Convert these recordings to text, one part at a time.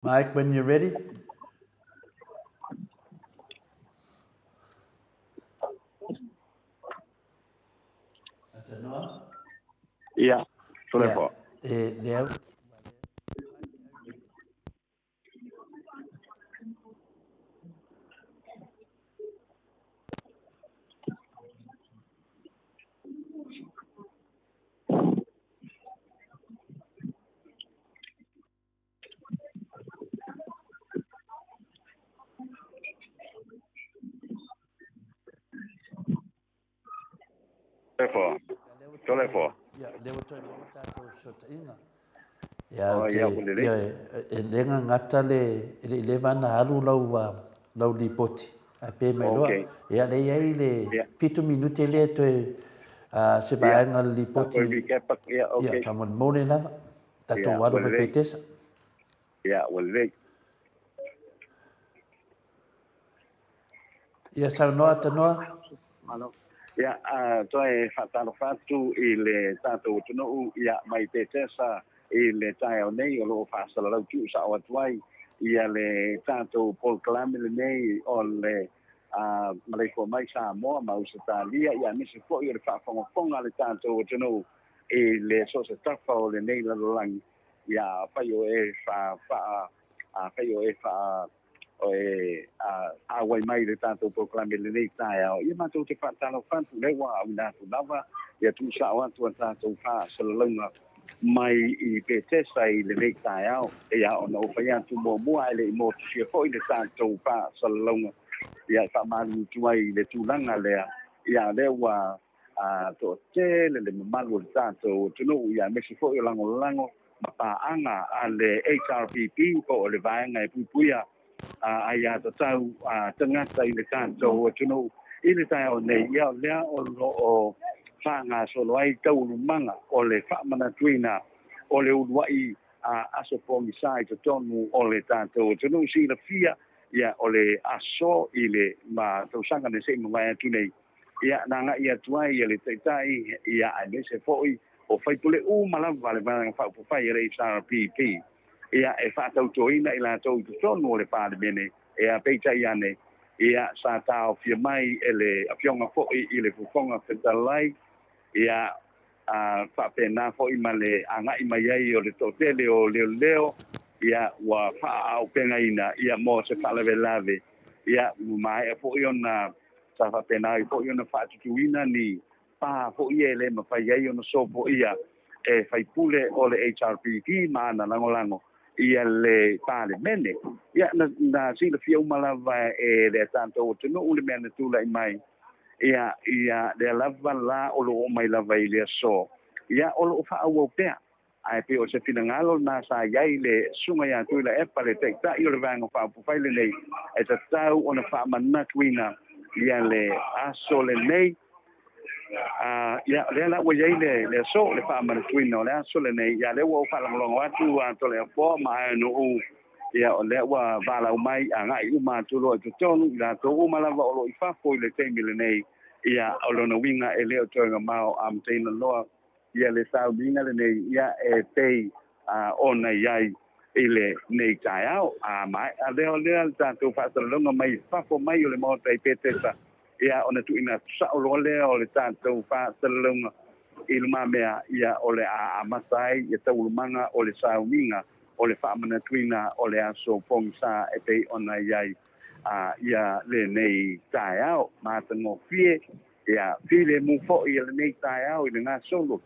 Mike, when you're ready. Ia, Toleafoa. Ia, e lea. Toleafoa. Toleafoa. Ia, lea ua toe maua tatou fesootaiga. Ia, ou te, ia, e le gagata le, e le i leva ona alu lau, lau lipoti, ae pe mai loa. Ia, lea e i ai le 7 minute lea e toe, se vaega o le lipoti. Ia, faamolemole lava. Tatou alu mai Petesa. Ia, ua lelei. Ia, saunoa Tanoa. Malo. Ia, toe faatalofa atu i le tatou atunuu, ia, mai Petesa i le taeao nei o lo o faasalalau tuusao atu ai ia le tatou polokalame lenei o le maleifua mai Samoa ma Ausetalia, ia, aemaise foi o le faafogafoga a le tatou atunuu i le so o se tafa o lenei lalolagi, ia afai o e fa faa afai o e faa o e auai mai i le tatou polokalame i lenei taeao, ia matou te faatalofa atu, lea ua auina atu lava ia tuusao atu a tatou faasalalauga mai i Petesa i lenei taeao. Ia ona ou fai atu muamua ae le i motusia foi le tatou faasalalauga, ia e faamalulu atu ai i le tulaga lea, ia lea ua a toatele le mamalu o le tatou atunuu, ia aemaise foi o lagolago ma paaga a le HRPP po o le Vaega e Puipuia Aiatatau a Tagata i le tatou atunuu i le taeao nei, ia o lea o lo o faagasolo ai taualumaga o le faamanatuina o le uluai aso pogisa i totonu o le tatou atunuu. Silafia, ia o le aso i le ma tausaga na se i mavae atu nei, ia na agai atu ai le Taitai, ia aemaise foi o faipule uma lava le Vaega Faaupufai a le HRPP, ia e faatautoina i latou i totonu o le Palemene. Ia peitai ane, ia sa taofia mai e le Afioga foi i le Fofoga Fetalai, ia a faapena foi ma le agai mai ai o le toatele o leoleo, ia ua faaaupegaina ia mo se faalavelave, ia ua maea foi ona sa faapena ai foi ona faatutuina ni pa foi e le mafai ai ona sopoia e faipule o le HRPP ma ana lagolago ia le Palemene. Ia na silafia uma lava e le tatou atunuu le mea na tulai mai, ia ia lea lava la o lo o mai lava i le aso, ia o lo o faaauau pea. Ae pei o se finagalo lena sa i ai le Susuga ia Tuilaepa, le Taitai o le Vaega Faaupufai lenei, e tatau ona faamanatuina ia le aso lenei. Ia, lea la ua i ai le aso, le faamanatuina o le aso lenei. Ia, lea ua ou faalogologo atu a Toleafoa ma Aeanuu, ia, o lea ua valaau mai agai uma atu loa i totonu, i latou uma lava o lo o i fafo i le taimi lenei. Ia, o lona uiga e le o toe mamao amataina loa ia le sauniga lenei, ia e pei ona i ai i lenei taeao. A maea lea o lea le tatou faasalalauga mai fafo mai o le Maota i Petesa, ia ona tuuina atu sao loa lea o le tatou faasalalauga i lumamea, ia o le a amata ai ia taualumaga o le sauniga o le faamanatuina o le aso pogisa e pei ona i ai ia lenei taeao. Matagofie ia filemu foi ia lenei taeao i le gasolo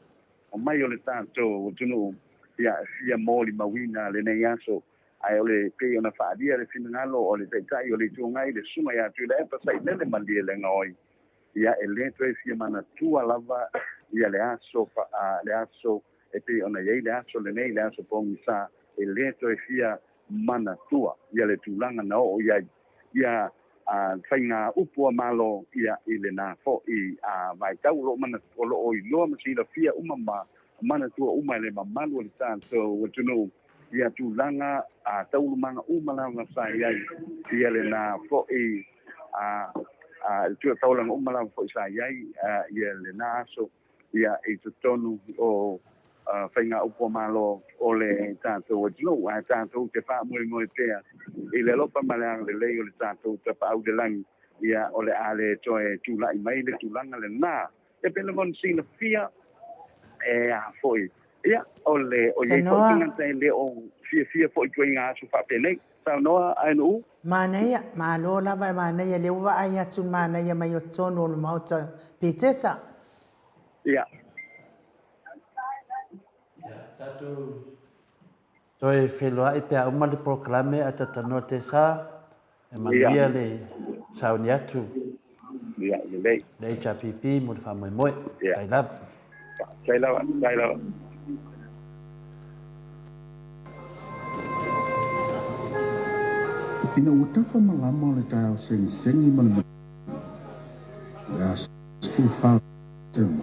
o mai o le tatou atunuu, ia e fia molimauina lenei aso. Ae o le pei ona faaalia le finagalo o le Taitai o le Itu Agai, le Susuga ia Tuilaepa Sailele Malielegaoi, ia e le toe fia manatua lava ia le aso le aso e pei ona i ai le aso lenei, le aso pogisa, e le toe fia manatua ia le tulaga na oo i ai ia faiga upu a Malo ia i lena foi vaitau. O lo o mana, o lo o iloa ma silafia uma ma manatua uma e le mamalu o le tatou atunuu ia tulaga taualumaga uma lava sa i ai ia lena foi taulaga uma lava foi sa i ai ia lena aso ia i totonu o faigaupu a Malo o le tatou atunuu, ae tatou te faamoemoe pea i le alofa ma le agalelei o le tatou Tapaau i le Lagi, ia, o le a le toe tulai mai le tulaga lena. E pei lava ona silafia, e a foi, ia, o le, o i ai foi tagata e le o fiafia foi i ituaiga aso faapenei. Saunoa Ainuu. Manaia, malo lava manaia lea ua vaai atu i le manaia mai o totonu o le Maota Petesa. Ia. Ia, tatou toe feiloai pe a uma le polokalame ae talanoa Tesa e manuia le sauni atu. Ia, lelei. Le HRPP mo le faamoemoe. Ia. Tai lava. Tai lava, tai lava. Ina ua tafa malama o le taeao segisegi ma le manuia, o le aso 14 o Setema 2020.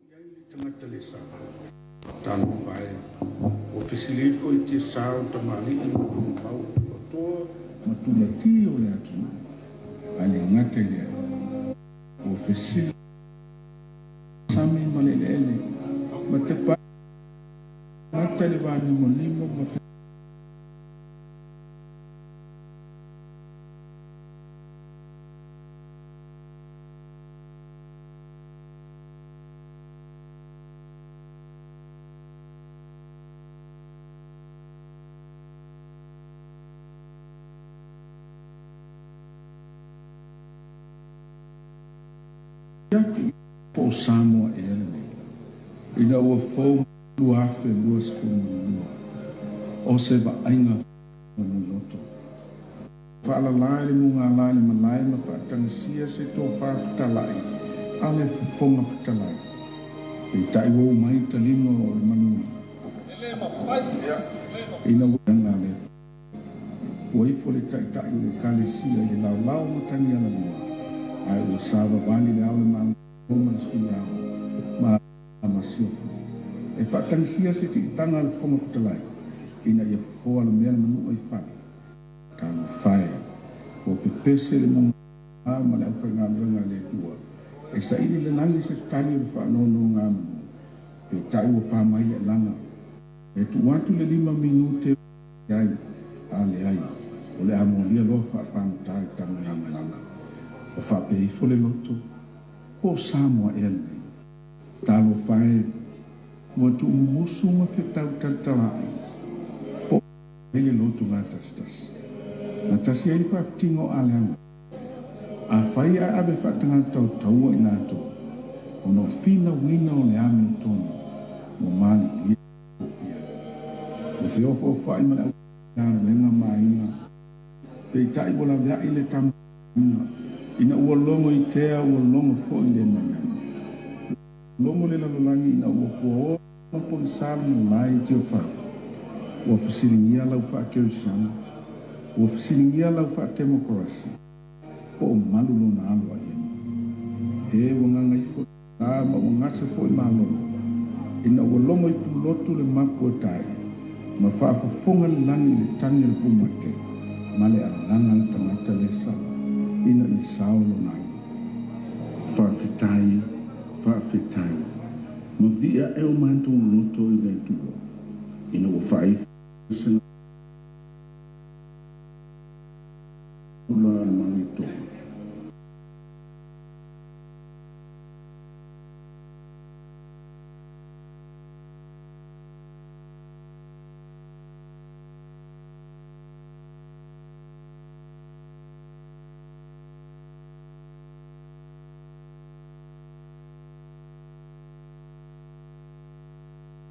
I ai le tagata le sala, talofa e, ua fesili ifo i tiasa o tamalii ma tumau o tuatoa ma tulati o le atunuu, ae le gata i lea, ua fesili sami ma le eleele ma tepa gata i le vanimonimo ma Atu po o Samoa ea lenei ina ua fou 2022 o se vaaiga muiloto. Faalala i le mugala i le malae ma faatagisia se tofa fetalai a le Fofoga Fetalai. Peitai ua uma ai taliga o le manuia. Ina ua aga le Ua ifo le Taitai o le Ekalesia i le laolao matagi alalua, ae ua savavali le Ao o le Malo ma le Sui Ao ma Masiofo e faatagisia se tiitaga a le Fofoga Fetalai ina ia fofoa le mea le manua i fale. Talofa e, ua pepese le muga ma le aufaigaluega a le Atua e saili le lagi se tali o le faanonogamanu, peitai ua pa mai le alaga e tuu atu le lima minute ai, a leai, o le a molia loa faapagota i tagogamalama. Ua faapea ifo le loto, po o Samoa ea lenei? Talofa e, ua tuumumusu ma fetau talitalaai, po o ai le loto gatasitasi. Na tasi ai le faafitiga o Aleaga. Afai ae ave faatagata tautaua i latou, ona o le finauina o le amiotonu ua malilie i ai. Ua feofoofoai ma le aufaigaluega ma aiga, peitai ua laveai le tamoaiga, ina ua logo i tea ua logo foi le maiana. Logo le lalolagi ina ua puaoa ma pogisa le malae i Tiofau. Ua fesiligia lau faakerisiana. Ua fesiligia lau faatemokarasi po o malu lona alo a iena. E ua gaga ifo la ma ua gase foi malolo ina ua logo i pulotu le mapu e tae ma faafofoga le lagi i le tagi a le pumate ma le alaga a le tagata le sala ina ia sao lona alo. Faafetai, faafetai, ma viia ae o matou loto i le Atua ina ua faaifo se gaula a le Manaitoa.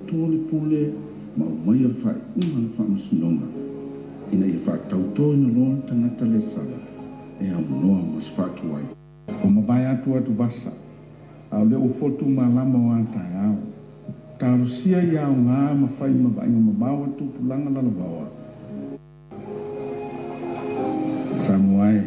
To le pule ma aumaia le faaiuga a le Faamasinoga ina ia faatautoina loa le tagata le sala e aunoa ma se faatuai. Ua mavae atu atuvasa, a o lea ua fotu malama o a taeao. Talosia ia aoga ma fai ma vaaiga mamao a tupulaga lalovaoa. Samoa e.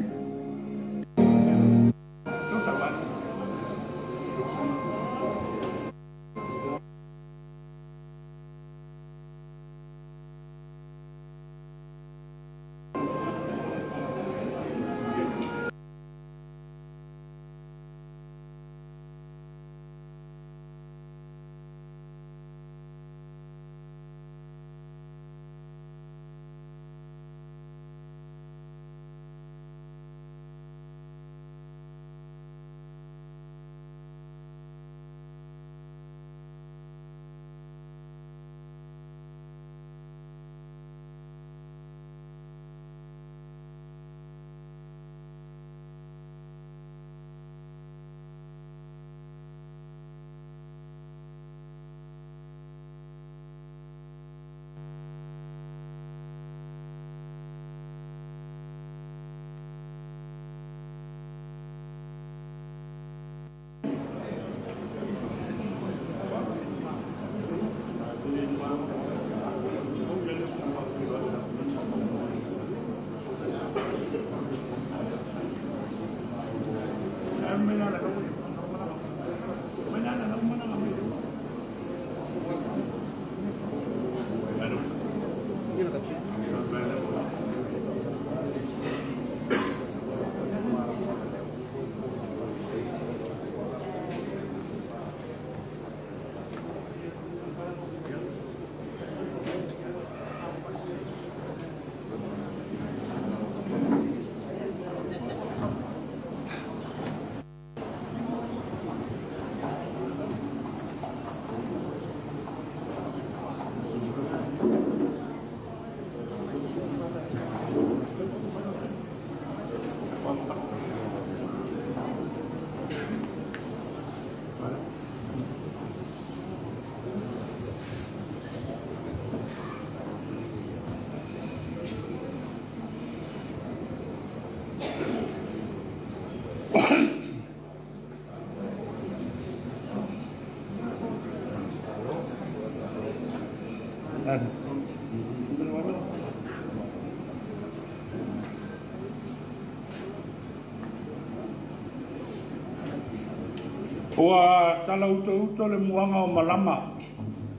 Ua talautouto le muaga o malama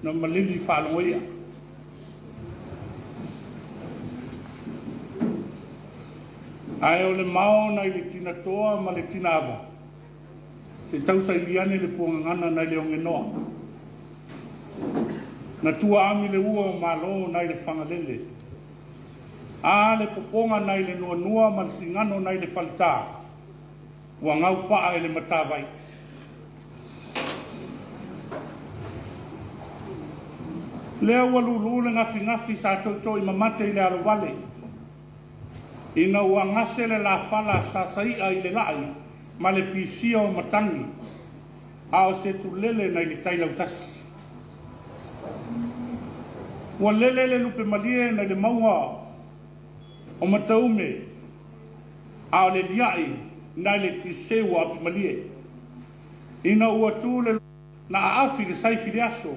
na malili faalogoia. Ae o le mao nai le tinatoa ma le tinaava, se i tausaili ane le puagagana nai le ogenoa. Na tua ami le ua o malo nai le Fagalele. A le popoga nai le Nuanua ma le sigano nai le Faletā, ua gaupaa i le Matavai. Lea ua lulu le gafigafi sa toitoi mamate i le alovale, ina ua gase le lafala sa saia i le lai ma le pisia o matagi, a o se tulele nai le tai lautasi. Ua lele le lupe malie nai le mauga o Mataume, a o le liai nai le tiseu o Apimalie. Ina ua tu le na aafi le saifi le aso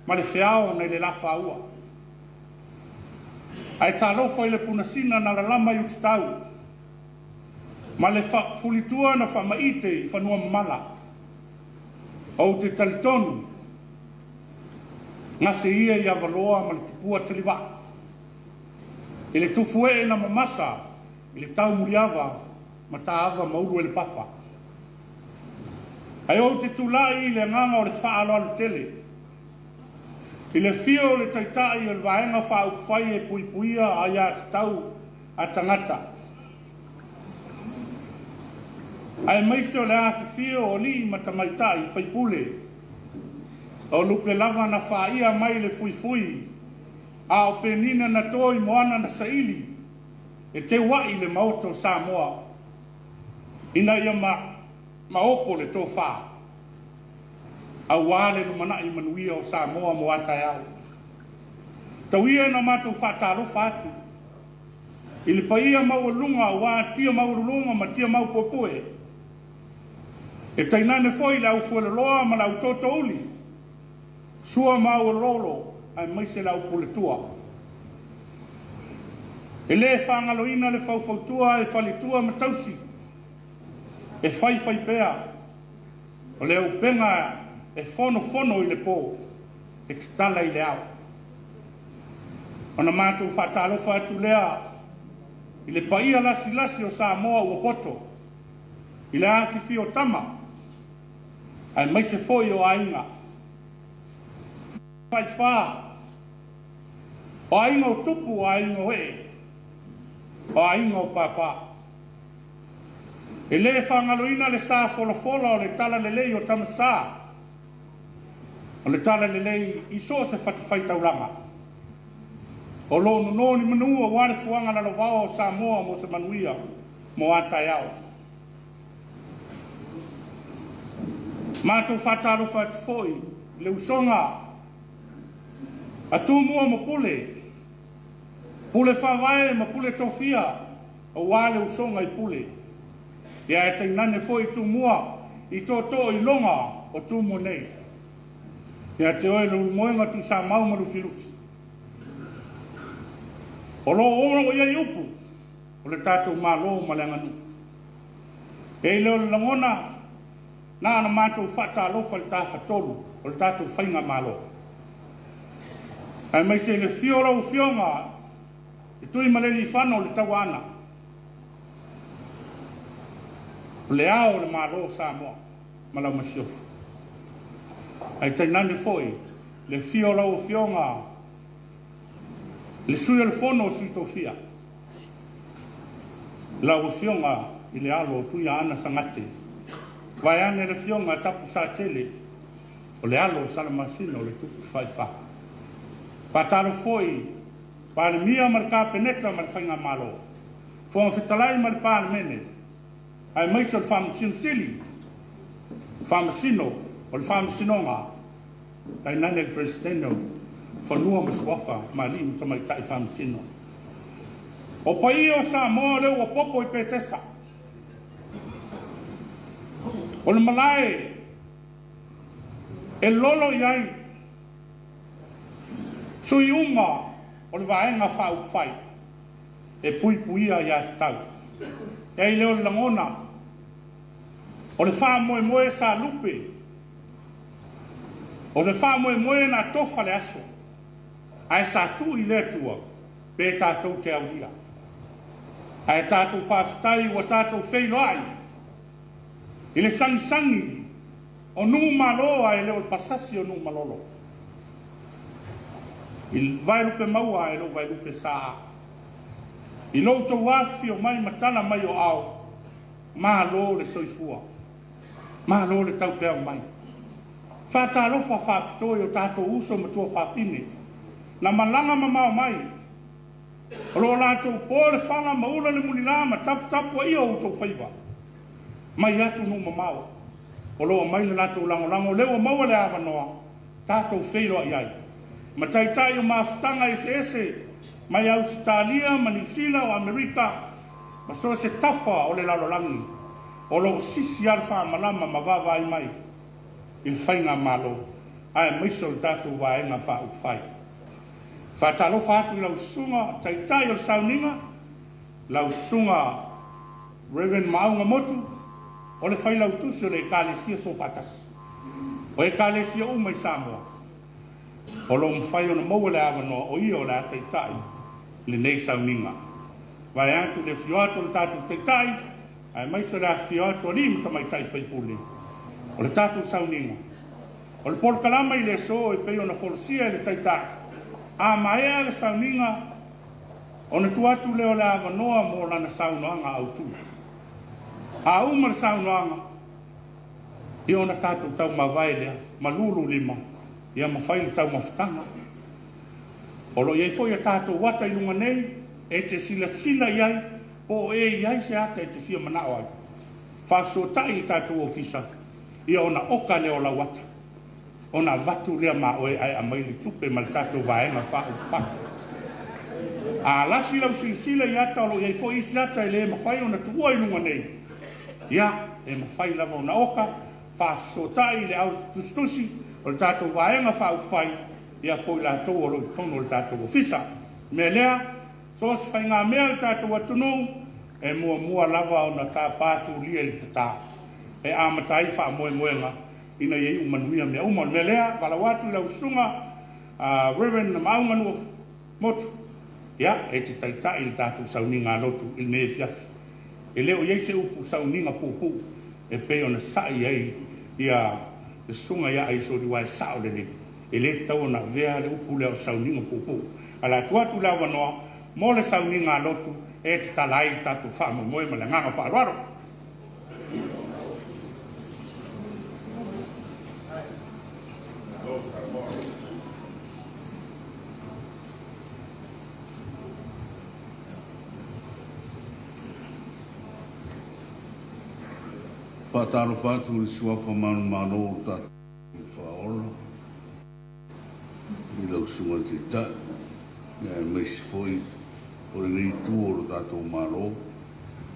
ma le feao nai le lafaua. Ae talofa i le punasina na lalama i Utatau ma le fulitua na faamaite i fanua mamala. Ou te talitonu, gase ia i Avaloa ma le tupua talivaa. I le tufuee na mamasa i le tau muliava Mataava ma Uluelepapa. Ae ou te tulai i le agaga o le faaaloalo tele i le afio o le Taitai o le Vaega Faaupufai e Puipuia Aiatatau a Tagata, aemaise o le afifio o alii ma tamaitai faipule o lupe lava na faia mai le fuifui a o penina na to i moana na saili e teua'i le Maota o Samoa ina ia maopo le tofa aua le lumanai manuia o Samoa mo a taeao. Tau ia ina matou faatalofa atu i le paia maualuga aua tia maualuluga ma tia maupuepue, e tainane foi le aufueloloa ma le autootouli, sua ma auoloolo aemaise le aupuletua. E le faagaloina le faufautua e faletua ma tausi, e faifai pea o le upega e fonofono i le po, e tatala i le ao. Ona matou faatalofa atu lea i le paia lasilasi o Samoa ua poto i le afifio o tama, aemaise foi o aiga faifa, o aiga o tupu, o aiga o ee, o aiga o pāpā. E le faagaloina le sa folafola o le talalelei o Tamasa, o le talalelei i so o se fatafaitaulaga. O lo o nono ni manu aua le fuaga lalovaoa o Samoa mo se manuia mo a taeao. Matou faatalofa atu foi i le usoga a Tumua ma Pule, Pule Faavae ma Pule Tofia aua le usoga i Pule, ia ae tainane foi Tumua i tootoo iloga o Tumua nei. Ia te oe le Ulumoega Tuisamau ma Lufilufi. O lo o i ai upu o le tatou Malo ma le aganuu. E i lea o le lagona, na ona matou faatalofa i le tafatolu o le tatou Faigamalo, aemaise i le afio o lau Afioga i Tuimalealiifano o le Tauaana, o le Ao o le Malo o Samoa ma lau Masiofo. Ae tainane foi le afio o lau Afioga i le Sui o le Fono o Sui Tofia, Lau Afioga i le alo o Tuiaana Sagate, vaeane le Afioga a Tapusatele, o le alo o Salamasina o le Tupu Tafaifa. Faatalofa foi Palemia ma le Kapeneta ma le Faigamalo, Fofoga Fetalai ma le Palemene, aemaise o le Faamasino Sili, Faamasino o le Faamasinoga, tainane le Peresetene o Fanua ma Suafa ma Alii ma Tamaitai Faamasino. O paia o Samoa lea ua popo i Petesa. O le malae e lolo i ai sui uma o le Vaega Faaupufai e puipuia aiatatau. E ai lea o le lagona o le faamoemoe sa lupe O le faamoemoe na tofa le aso, ae sa tuu i le Atua pe tatou te aulia. Ae tatou faafetai ua tatou feiloai i le sagisagi o nuu malo ae le o le pasasi o nuu malolo. I vaelupe maua ae le o vaelupe saa. I lo outou afifio mai ma tala mai o ao, malo le soifua. Malo le taupeau mai. Faatalofa faapitoa i o tatou uso ma tuafafine na malaga mamao mai, o lo o latou po le fala ma ula le mulila ma taputapuaia o outou faiva mai atunuu mamao, o lo o aumai le latou lagolago, lea ua maua le avanoa tatou feiloai ai ma taitai o mafutaga eseese mai Ausetalia ma Niu Sila o Amerika ma so o se tafa o le lalolagi o lo o sisi lava le faamalama ma vaavaai mai i le faigamalo aemaise o le tatou Vaega Faaupufai. Faatalofa atu i lau Susuga Taitai o le Sauniga, lau Susuga Rev. Maauga Motu, o le Failautusi o le Ekalesia Soofaatasi o Ekalesia uma i Samoa, o lo o mafai ona maua le avanoa o ia o le a taitai lenei sauniga. Vaeatu le afio atu o le tatou Taitai, aemaise o le afifio atu o alii ma tamaitai faipule o le tatou sauniga. O le polokalama i le aso e pei ona folasia e le Taitai, a maea le sauniga ona tuu atu lea o le avanoa mo lana saunoaga autu. A uma le saunoaga, ia ona tatou taumavae lea ma lululima, ia ma fai le taumafataga. O lo o i ai foi a tatou ata i luga nei e te silasila i ai po o e i ai se ata e te fia manao ai. Faafesootai i le tatou ofisa, ia ona oka lea o lau ata, ona avatu lea ma oe ae aumai le tupe ma le tatou vaega faaupufai. A lasi lau silasila i ata o lo o i ai foi isi ata e le mafai ona tuua i luga nei, ia, e mafai lava ona oka, faafesootai i le au tusitusi o le tatou vaega faaupufai, ia po o i latou o lo o i totonu o le tatou ofisa. O le mea lea, So o se faigamea a le tatou atunuu, e muamua lava ona tapa tulia i le tata e amata ai faamoemoega ina ia iu manuia mea uma. O le mea lea, valaau atu i lau Susuga Rev. Maauga Nua Motu, ia, e te taitai i le tatou sauniga lotu i lenei afiafi. E le o i ai se upu sauniga puupuu e pei ona sa'i ai ia le Susuga ia Aisoliwa e sa'o lelei. E le tatau ona avea le upu lea o sauniga puupuu. Ae o le a tuu atu le avanoa mo le sauniga a lotu e tatala ai le tatou faamoemoe ma le agaga faaaloalo. Faatalofa atu i le Suafa manumalo o le tatou Faaola i lau Susuga i le Taitai, aemaise foi o lenei itu o le tatou Malo,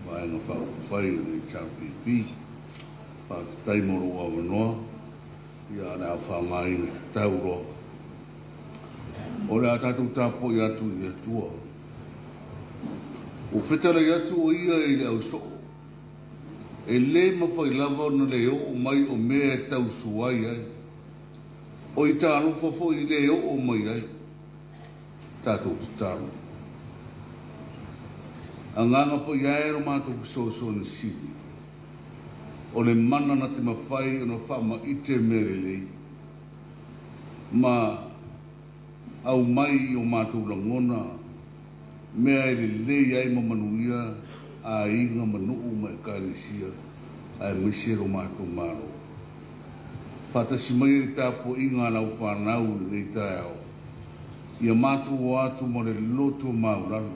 Vaega Faaupufai o le HRPP. Faafetai mo lou avanoa, ia o le a faaaogaina tatau loa. O le a tatou tapuai atu i le Atua. Ua fetalai atu o Ia i le ausoo. E le mafai lava ona le oo mai o mea e tau suai ai. O i talofa foi i le oo mai ai. Tatou tatalo. Agaga Paia e lo matou fesoasoani sili, o le mana na te mafai ona faamaite mea lelei ma aumai i o matou lagona mea e lelei ai ma manuia aiga ma nuu ma Ekalesia aemaise lo matou Malo. Faatasi mai ai le tapuaiga a lau fanau i lenei taeao, ia matou o atu ma le loto maulalo,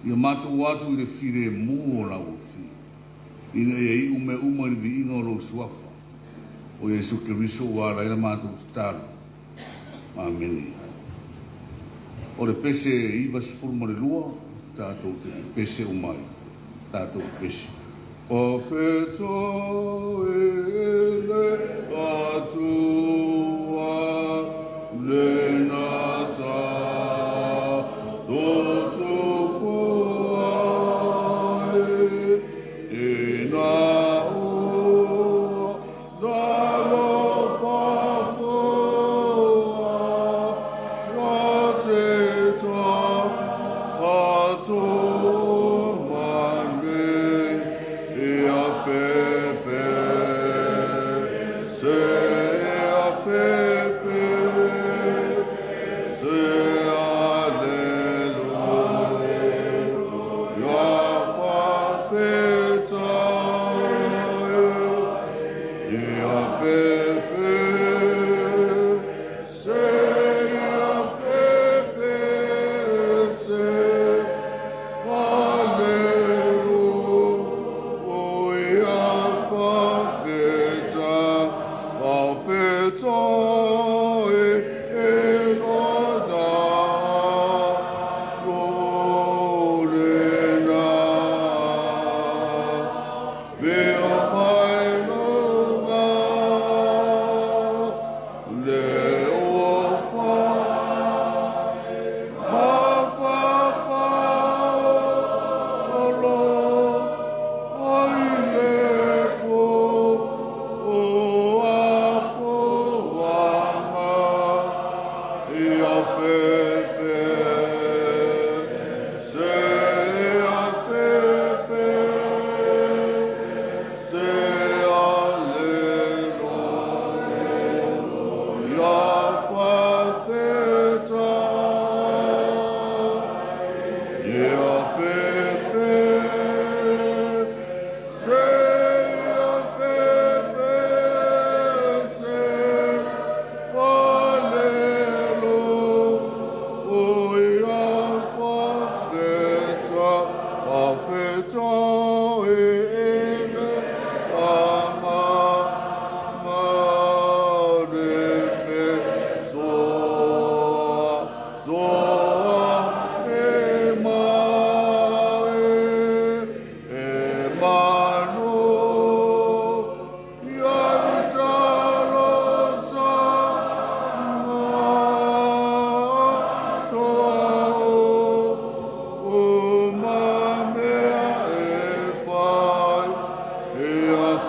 ia matou o atu i le filemu o lau Afio, ina ia iu mea uma i le viiga o lou Suafa, o Iesu Keriso ua ala ai la matou tatalo. Amene. O le pese 92, tatou te pepese uma ai. Tatou pepese. Faafetai i le Atua lena tatou tupu ai ina ua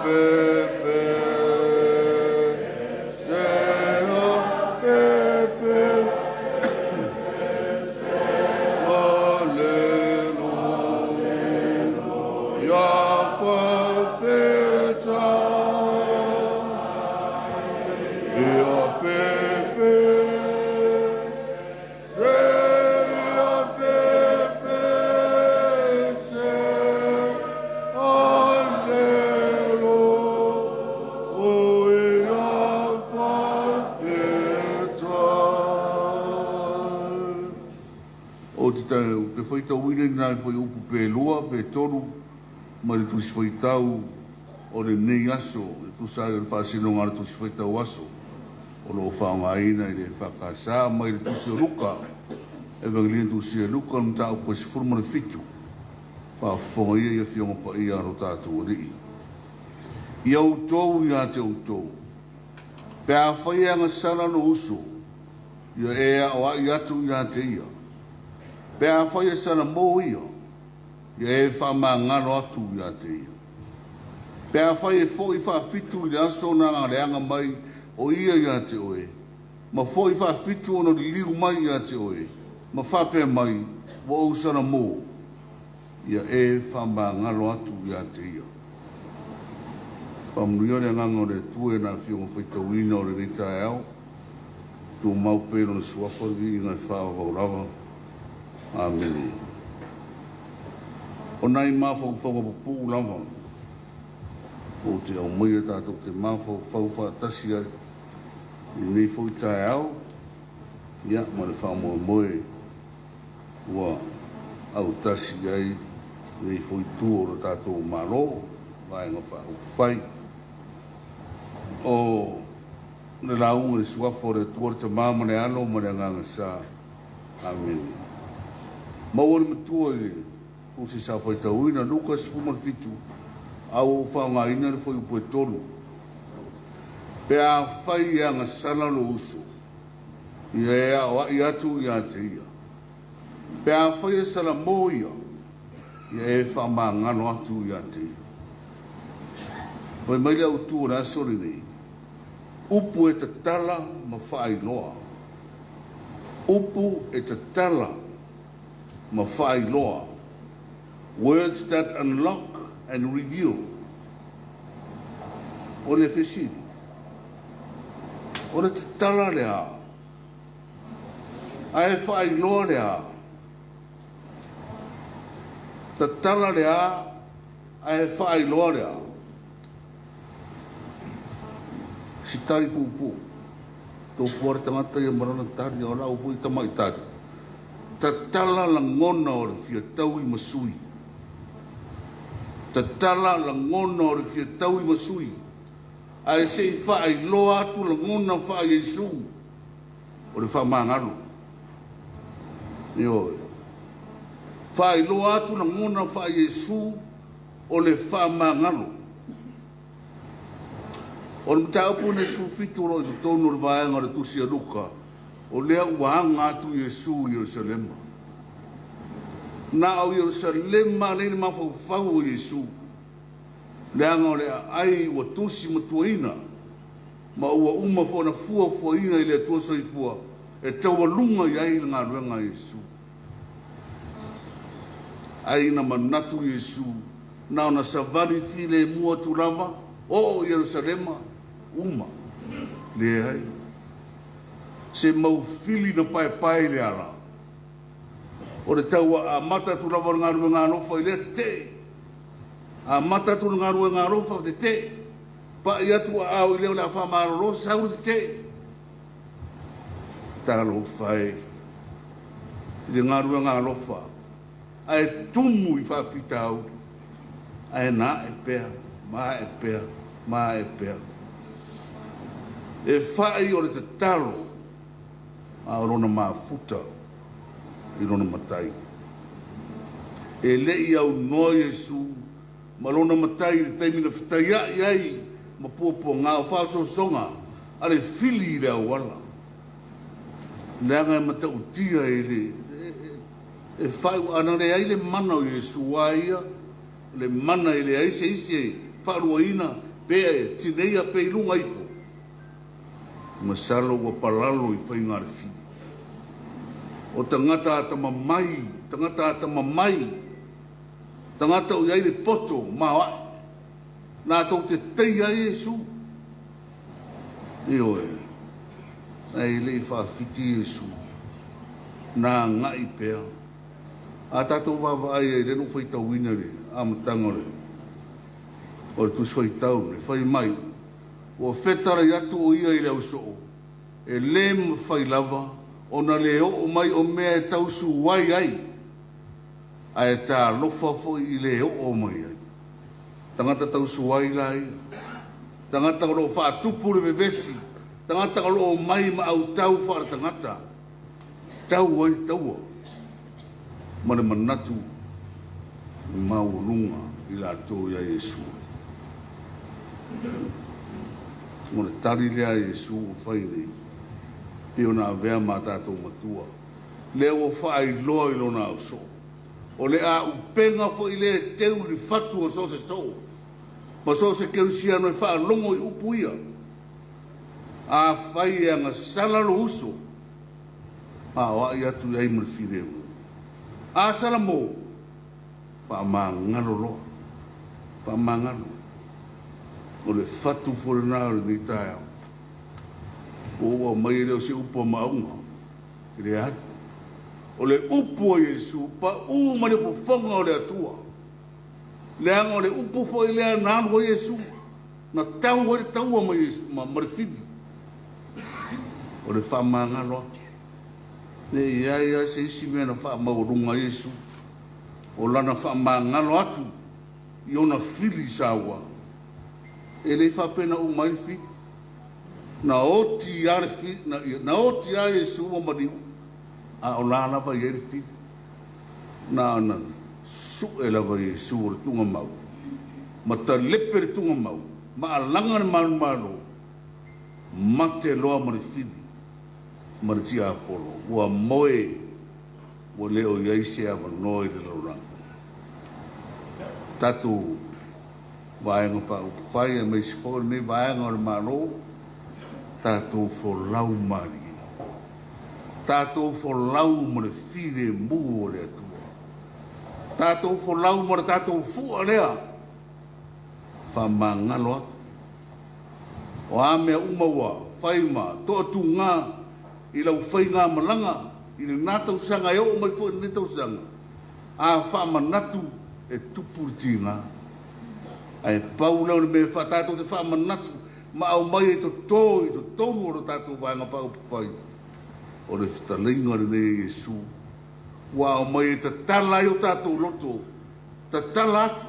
Pepe, Se A P P, Aleluia, fafetai. Ia P P, Se A P P, Se Aleluia, fafetai. Ou te te faitauina i nai fuaiupu pe lua pe tolu mai le Tusi Faitau o lenei aso e tusa ai o le faasinoga a le Tusi Faitau Aso o lo o faaaogaina i le EFKS mai le Tusi o Luka, Evangelia na tusia e Luka, le mataupu e 17. Faafofoga ia i Afioga Paia a lo tatou Alii. Ia outou ia te outou, pe afai e agasala lou uso, ia e aoai atu ia te ia. Pe afai e salamo ia, ia e faamagalo atu ia te ia. Pe afai e foi faafitu i le aso na agaleaga mai o ia ia te oe, ma foi faafitu ona liliu mai ia te oe, ma faapea mai, Ua ou salamo, ia e faamagalo atu ia te ia. Faamanuia le Agaga o le Atua i ana Afioga faitauina o lenei taeao, tumau pea i Lona Suafa le viiga e faavavau lava. Amene. O nai mafaufauga pupuu lava ou te aumaia tatou te mafaufau faatasi ai i lenei foi taeao, ia ma le faamoemoe ua autasi ai lenei foi itu o le tatou Malo, Vaega Faaupufai. O le lauga i le Suafa o le Atua le Tama ma le Alo ma le Agaga Sa. Amene. Maua le matua i le Tusi sa faitauina, Luka 17, a ua ou faaaogaina le fuaiupu e tolu. Pe afai e agasala lou uso, ia e aoai atu ia te ia. Pe afai e salamo ia, ia e faamagalo atu ia te ia. Fai mai le autu o le aso lenei, upu e tatala ma faailoa. Upu e tatala ma faailoa. Words that unlock and reveal. O le fesili, o le tatala le a? Ae faailoa le a? Tatala le a ae faailoa le a? Si tali puupuu. Topua le tagata ia ma lana tali, o lau foi tamaitali. Tatala lagona o le fia taui ma sui. Tatala lagona o le fia taui ma sui. Ae se i faailoa atu lagona faa-Iesu o le faamagalo. Ioe. Faailoa atu lagona faa-Iesu o le faamagalo. O le mataupu lenei 17 o lo o i totonu o le vaega o le Tusi a Luka, o lea ua aga atu Iesu i Ierusalema. Na o Ierusalema nei le mafaufau o Iesu, leaga o le aai ua tusi matuaina ma ua uma foi ona fuafuaina i le Atua Soifua e taualuga i ai le galuega a Iesu. Ai na manatu Iesu na ona savali filemu atu lava, oo i Ierusalema, uma. Leai. Se mau fili na paepae i le ala. O le tau amata atu lava o le galuega alofa i lea tetee. Amata atu le galuega alofa, tetee. Pai atu aao i lea o le a faamalolo, sau le tetee. Talofa e i le galuega alofa ae tumu i faafitauli, ae na ae pea ma ae pea ma ae pea. E fai o le tatalo a o lona mafuta i lona matai. E le i aunoa Iesu ma lona matai i le taimi na fetaiaʻi ai ma puapuaga o faaosoosoga a le fili i le auala, leaga e matautia e le e faaiu ana leai le mana o Iesu a ia, le mana e leai se isi e faaluaina pe tineia pe i luga ifo. Masalo ua palalo i faiga a le fili. O tagata atamamai, tagata atamamai, tagata o i ai le poto maoae, latou te teia ai Iesu. Ioe, ae le i faafiti Iesu, na agai pea. A tatou vaavaai ai, lea na ou faitauina i le amataga o le o le Tusi Faitau lenei, fai mai, Ua fetalai atu o ia i le ausoo, e le mafai lava ona le oo mai o mea e tau suai ai, ae talofa foi i le oo mai ai. Tagata tau suai la ia. Tagata o lo o faatupu le vevesi, tagata o lo o omai ma autau faaletagata. Tau ai le taua ma le manatu maualuga i latou ia Iesu. O le tali lea a Iesu ua fai nei, pei ona avea ma a tatou matua, lea ua faailoa i lona ausoo. O le auupega foi lea e teu i le fatu o so o se soo ma so o se kerisiano e faalogo i upu ia. Afai e agasala lou uso, aoai atu i ai ma le filemu. A Salamo, faamagalo loa, faamagalo. O le fatu foi lena o lenei taeao. Ua ou aumaia e le o se upu a Maauga, e leai. O le upu a Iesu, pau ma le fofoga o le Atua. Leaga o le upu foi lea na alu ai Iesu. Na tau ai le taua ma le fili o le faamagalo atu. Ne i i ai lava se isi mea na faamaualuga ai Iesu, o lana faamagalo atu i ona fili saua. E le i faapea na uma ai le fili. Na oti lava le fili, na oti lava Iesu ma maliu, a o la lava e i ai le fili. Na ona susue lava Iesu o le tugamau, ma talepe le tugamau, ma alaga le malumalo, mate loa ma le fili ma le tiapolo, ua moe, ua le o i ai se avanoa i le lalolagi. Tatou Vaega Faaupufai aemaise foi o lenei vaega o le Malo, tatou folau malie. Tatou folau ma le filemu o le Atua. Tatou folau ma le tatou fua lea faamagalo atu. O a mea uma ua fai ma toatuga i lau faigamalaga i lena tausaga e oo mai foi i lenei tausaga, a faamanatu e tupu le tiga. Ae pau lea o le mea e tatou te faamanatu ma aumai ai toto i totonu o le tatou Vaega Faaupufai, o le fetalaiga lenei a Iesu, ua aumai e tatala ai o tatou loto, tatala atu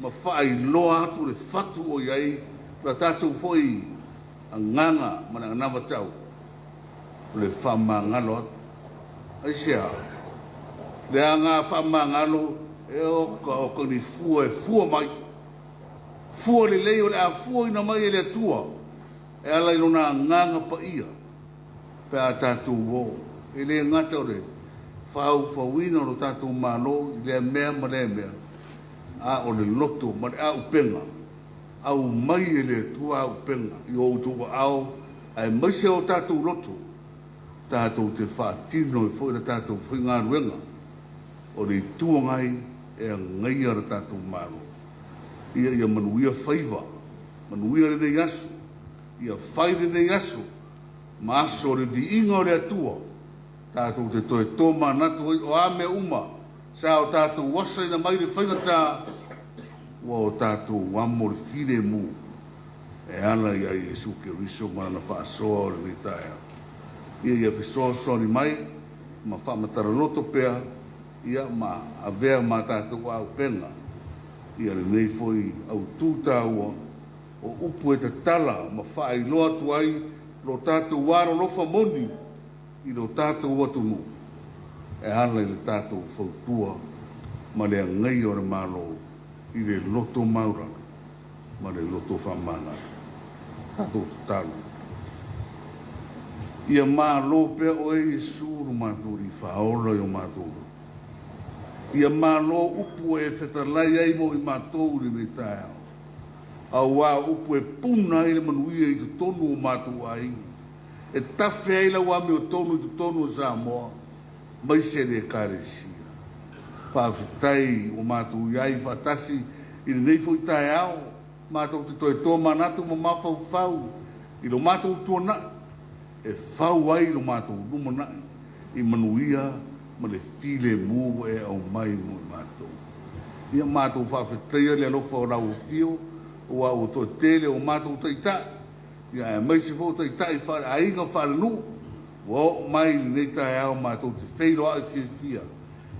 ma faailoa atu le fatu o i ai la tatou foi agaga ma le anavatau o le faamagalo atu. Aisea? Leaga a faamagalo e oka oka ni fua e fua mai. Fua lelei o le a fuaina mai e le Atua e ala i Lona Agaga Paia pe a tatou o. E le gata o le faaufauina o lo tatou Malo i lea mea ma lea mea, a o le loto ma le auupega, aumai e le Atua auupega i o outou aao aemaise o tatou loto, tatou te faatino ai foi le tatou faigaluega o le Itu Agai e agaia le tatou Malo. Ia ia manuia faiva, manuia lenei aso, ia fai lenei aso ma aso o le viiga o le Atua, tatou te toe tomanatu ai o a mea uma sa o tatou asaina mai le faigata, ua o tatou amo le filemu e ala ia Iesu Keriso ma Lana faasoa o lenei taeao. Ia ia fesoasoani mai ma faamatala-loto pea ia ma avea ma tatou auupega ia lenei foi autū taua o upu e tatala ma faailoa atu ai lo tatou alolofa moni i lo tatou atunuu e ala i le tatou fautua ma le agaia o le Malo i le loto maulalo ma le loto faamagalo. Tatou tatalo. Ia malo pea oe Iesu lo matou Alii Faaola i o matou loto. Ia malo upu ua e fetalai ai mo i matou i lenei taeao. Auā o upu e puna ai le manuia i totonu o matou aiga, e tafe ai lau amiotonu i totonu o Samoa, maise le Ekalesia. Faafetai ua matou i ai faatasi i lenei foi taeao, matou te toe tomanatu ma mafaufau i lo matou tuanai e fau ai lo matou lumanai i manuia ma le filemu ua e aumai mo i matou. Ia matou faafetaia le alofa o lau afio, aua ua toatele o matou taitai, ia aemaise foi o taitai faale-aiga faale-nuu, ua oo mai i lenei taeao matou te feiloai fiafia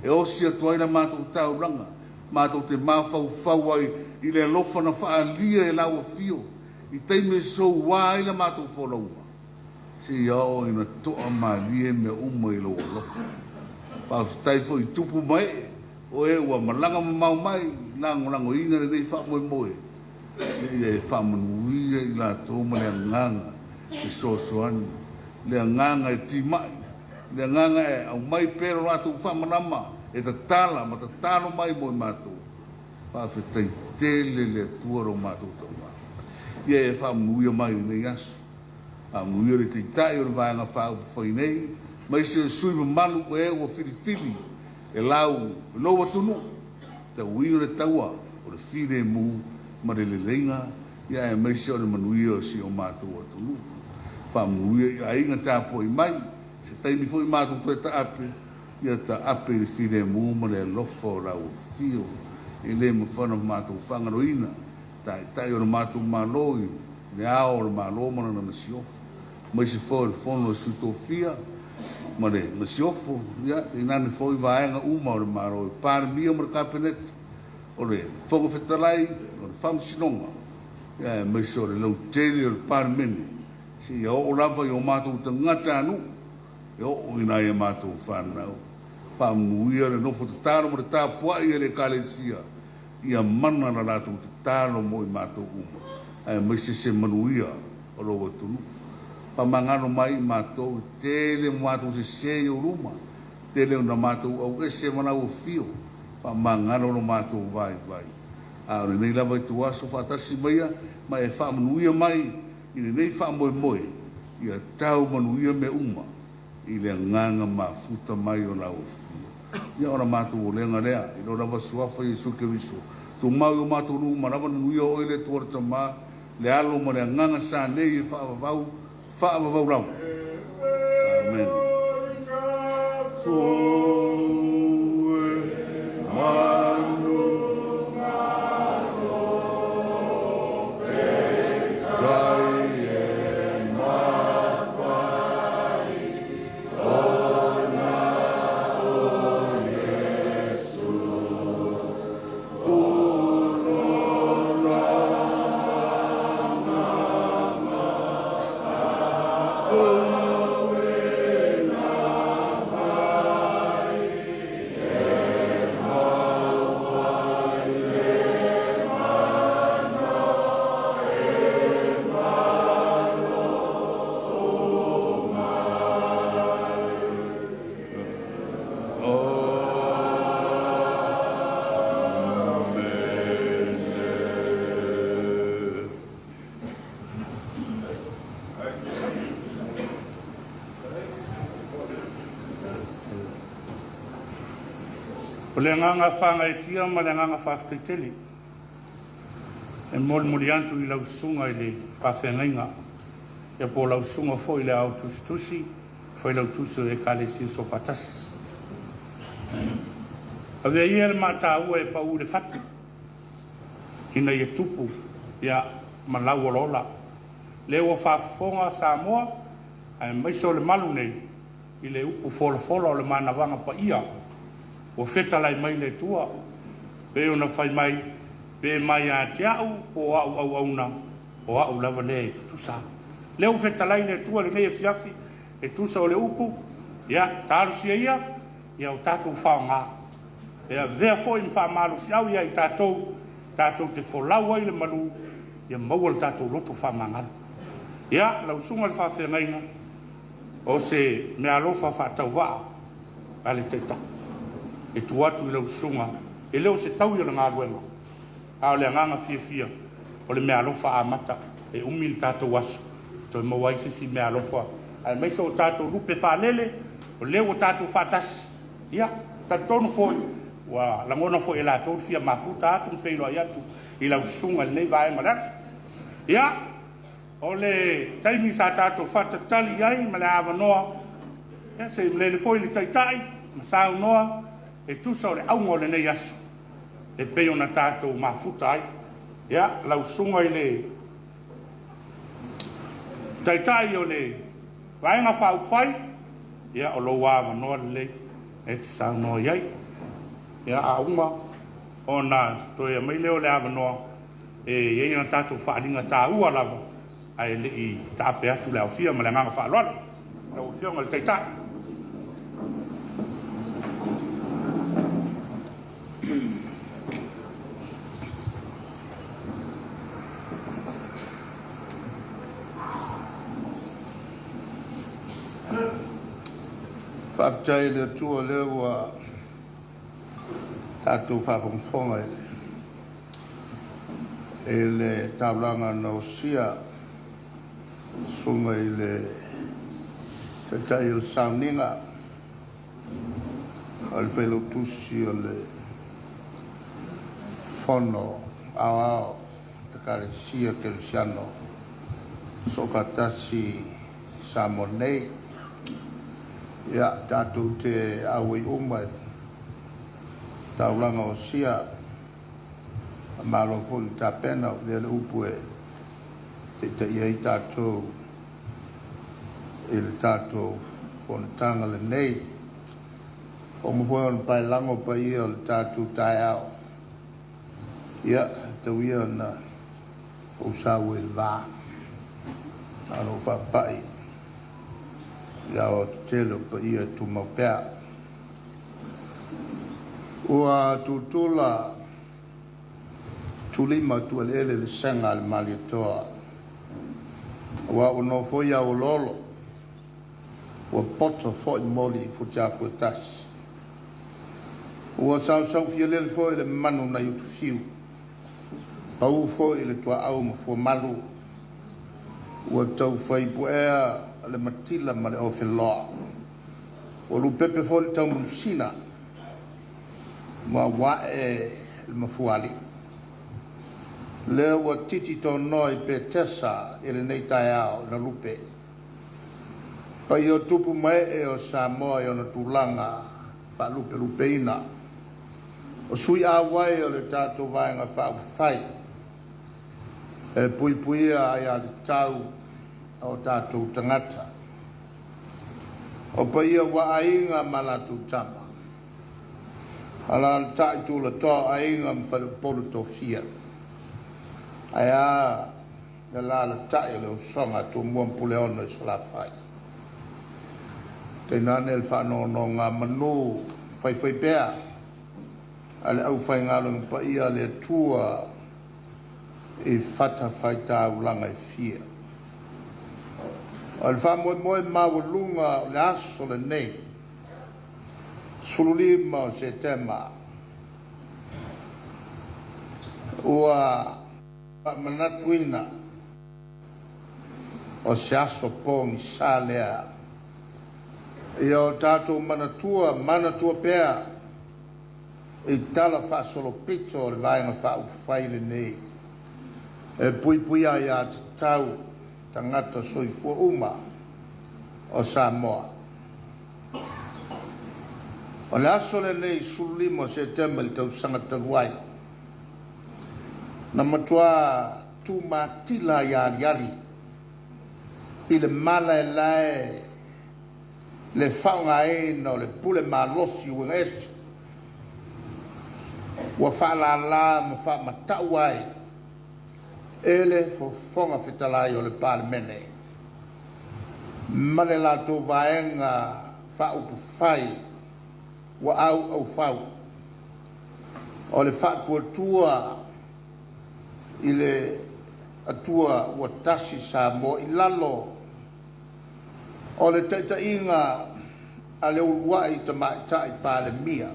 e osi atu ai la matou taulaga, matou te mafaufau ai i le alofa na faaalia e lau afio i taimi e soua ai la matou folauga. Seia oo ina toa malie mea uma i lou alofa. Faafetai foi i tupu ma ee o e ua malaga mamao mai lagolagoina lenei faamoemoe, ina ia e faamanuia i latou ma le agaga fesoasoani, le agaga e timai, le agaga e aumai pea lo latou faamalama e tatala ma tatalo mai mo i matou. Faafetai tele le Atua lo matou Tama. Ia e faamanuia mai i lenei aso. Faamanuia le Taitai o le Vaega Faaupufai nei, maise o sui mamalu o e ua filifili e lau i lou atunuu, tauina le taua o le filemu ma le leleiga, ia aemaise o le manuia o si o matou atunuu. Faamanuia i aiga tapuai mai, se taimi foi matou toe taape, ia taape i le filemu ma le alofa o lau afio, e le mafai ona matou faagaloina Taitai o le matou Malo i Le Ao o le Malo ma lana Masiofo, aemaise foi o le Fono a Sui Tofia ma le Masiofo, ia, tainane foi vaega uma o le Malo, i Palemia ma le Kapeneta, o le Fofoga Fetalai, o le Faamasinoga, ia, aemaise o le lautele o le Palemene, seia oo lava i o matou tagatanuu, e oo i nai a matou fanau. Faamanuia le nofo tatalo ma le tapuai a le Ekalesia Ia mana la latou tatalo mo i matou uma, aemaise se manuia o lou atunuu. Faamagalo mai i matou i tele o matou sese i ou luma, tele ona matou auese ma lau afio, faamagalo lo matou vaivai. A o lenei lava ituaso faatasi maia ma e faamanuia mai i lenei faamoemoe, ia tau manuia mea uma i le agaga mafuta mai o lau afio. Ia o la matou olega lea, i lo lava Suafa Iesu Keriso, tumau i o matou luma lava le manuia o oe le Atua le Tama, le Alo ma le Agaga sa nei e faavavau, faavavau lava. Amene. O le agaga faagaeetia ma le agaga faafetai tele e molimoli atu i lau susuga i le faafeagaiga ia po o lau susuga foi i le Ao Tusitusi, Failautusi o Ekalesia Soofaatasi. Avea ia le mataua e pau i le fatu ina ia tupu ia ma lau olaola. Lea ua faafofoga Samoa aemaise o le malu nei i le upu folafola o le manavaga paia ua fetalai mai le Atua, pei ona fai mai, Pe mai ia te au po o a'u auauna, o a'u lava lea e tutusa. Lea ua fetalai le Atua i lenei afiafi e tusa o le upu, ia, talosia ia, ia o tatou faoga. E avea foi ma faamalosiau ia i tatou, tatou te folau ai le malu, ia maua le tatou loto faamagalo. Ia, lau susuga i le faafeagaiga, O se meaalofa faatauvaa a le Taitai e tuu atu i lau susuga, e le o se taui o le galuega, a o le agaga fiafia O le meaalofa amata, e umi le tatou aso e toe maua ai se isi meaalofa, aemaise o tatou lupe faalele, o lea ua tatou faatasi. Ia, talitonu foi, ua lagona foi e latou le fia mafuta atu ma feiloai atu i lau susuga i lenei vaega o le aso. Ia, o le taimi sa tatou faatalitali i ai ma le avanoa, ia se i malele foi le Taitai ma saunoa e tusa o le auga o lenei aso e pei ona tatou mafuta ai. Ia, lau susuga i le Taitai o le Vaega Faaupufai, ia, o lou avanoa lelei e te saunoa i ai. Ia, a uma ona toe aumai lea o le avanoa e i ai a tatou faaaliga taua lava ae le i taape atu le aofia ma le agaga faaaloalo. Lau Afioga i le Taitai. Faafetai i le Atua o lea ua tatou faafogafoga i le taulaga na osia susuga i le Taitai o le Sauniga, o le Failautusi o le Fono Aoao Ekalesia Kerisiano Soofaatasi i Samoa nei. Ia, tatou te auai uma i le taulaga osia, malo foi le tapena, o lea le upu e taitaia ai tatou i le tatou fonotaga lenei. Ua uma foi ona paelago paia o le tatou taeao, ia, tau ia ona ou saua i le va, na ona ou faapai i le aoaotetele o paia e tumau pea. Ua tutula tulima tueleele le sega a le Malietoa, aua ua nofoia auoloolo, ua poto foi moli i futiafu e tasi. Ua sausaufialele foi le manu nai Utufiu, pau foi le tuaau ma fuamalu, ua taufai puea le matila ma le ofeloa, ua lupepe foi le taumanusina ma ua ae le mafuaalii. Lea ua titi tonoa i Petesa i lenei taeao na lupe. Paia o tupu ma ee o Samoa i ona tulaga faalupelupeina. O sui auai o le tatou Vaega Faaupufai e puipuia aiatatau a o tatou tagata. O paia ua aiga ma latou tama. Alaalatai tulatoa o aiga ma faleupolu tofia. Ae a le alaalatai o le usoga a Tumua ma Puleono i Salafai. Tainane le faanonogamanu faifaipea a le aufaigaluega paia a le Atua i fatafaitaulaga e fia. O le faamoemoe maualuga o le aso lenei, 15 o Setema, ua faamanatuina o se aso pogisa lea. Ia o tatou manatua, manatua pea i tala faasolopito o le Vaega Faaupufai lenei e puipuia aiatatau tagata soifua uma o Samoa. O le aso lenei 15 o Setema i le tausaga talu ai, na matua tumatila ai aliali i le malaelae le faaaogaina o le pule malosi uiga ese ua faalala ma faamatau ai e le Fofoga Fetalai o le Palemene ma le latou Vaega Faaupufai ua auaufau o le faatuatua i le Atua ua tasi Samoa i lalo o le taitaiga a le uluai Tamaitai Palemia.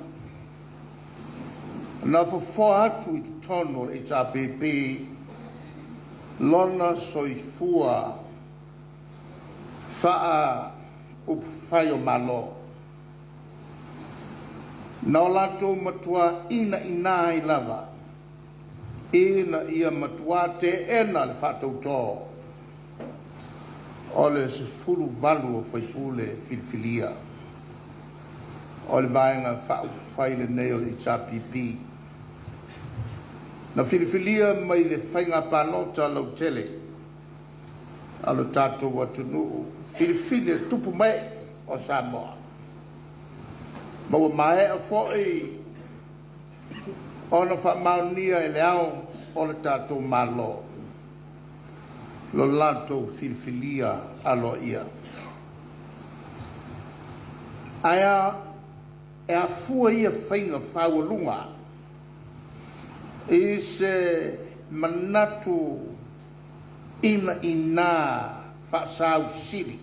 Na fofoa atu i totonu o le HRPP Lona soifua faa-upufai o Malo, na o latou matuā inaina ai lava ina ia matuā teena le faatautō o le 18 o faipule filifilia o le Vaega Faaupufai lenei o le HRPP, na filifilia mai le faiga palota lautele a lo tatou atunuu, filifili e tupu ma ee o Samoa, ma ua maea foi ona faamaonia e le Ao o le tatou Malo lo latou filifilia aloaia. Ae e afua ia faiga faualuga i se manatu inaina faasausili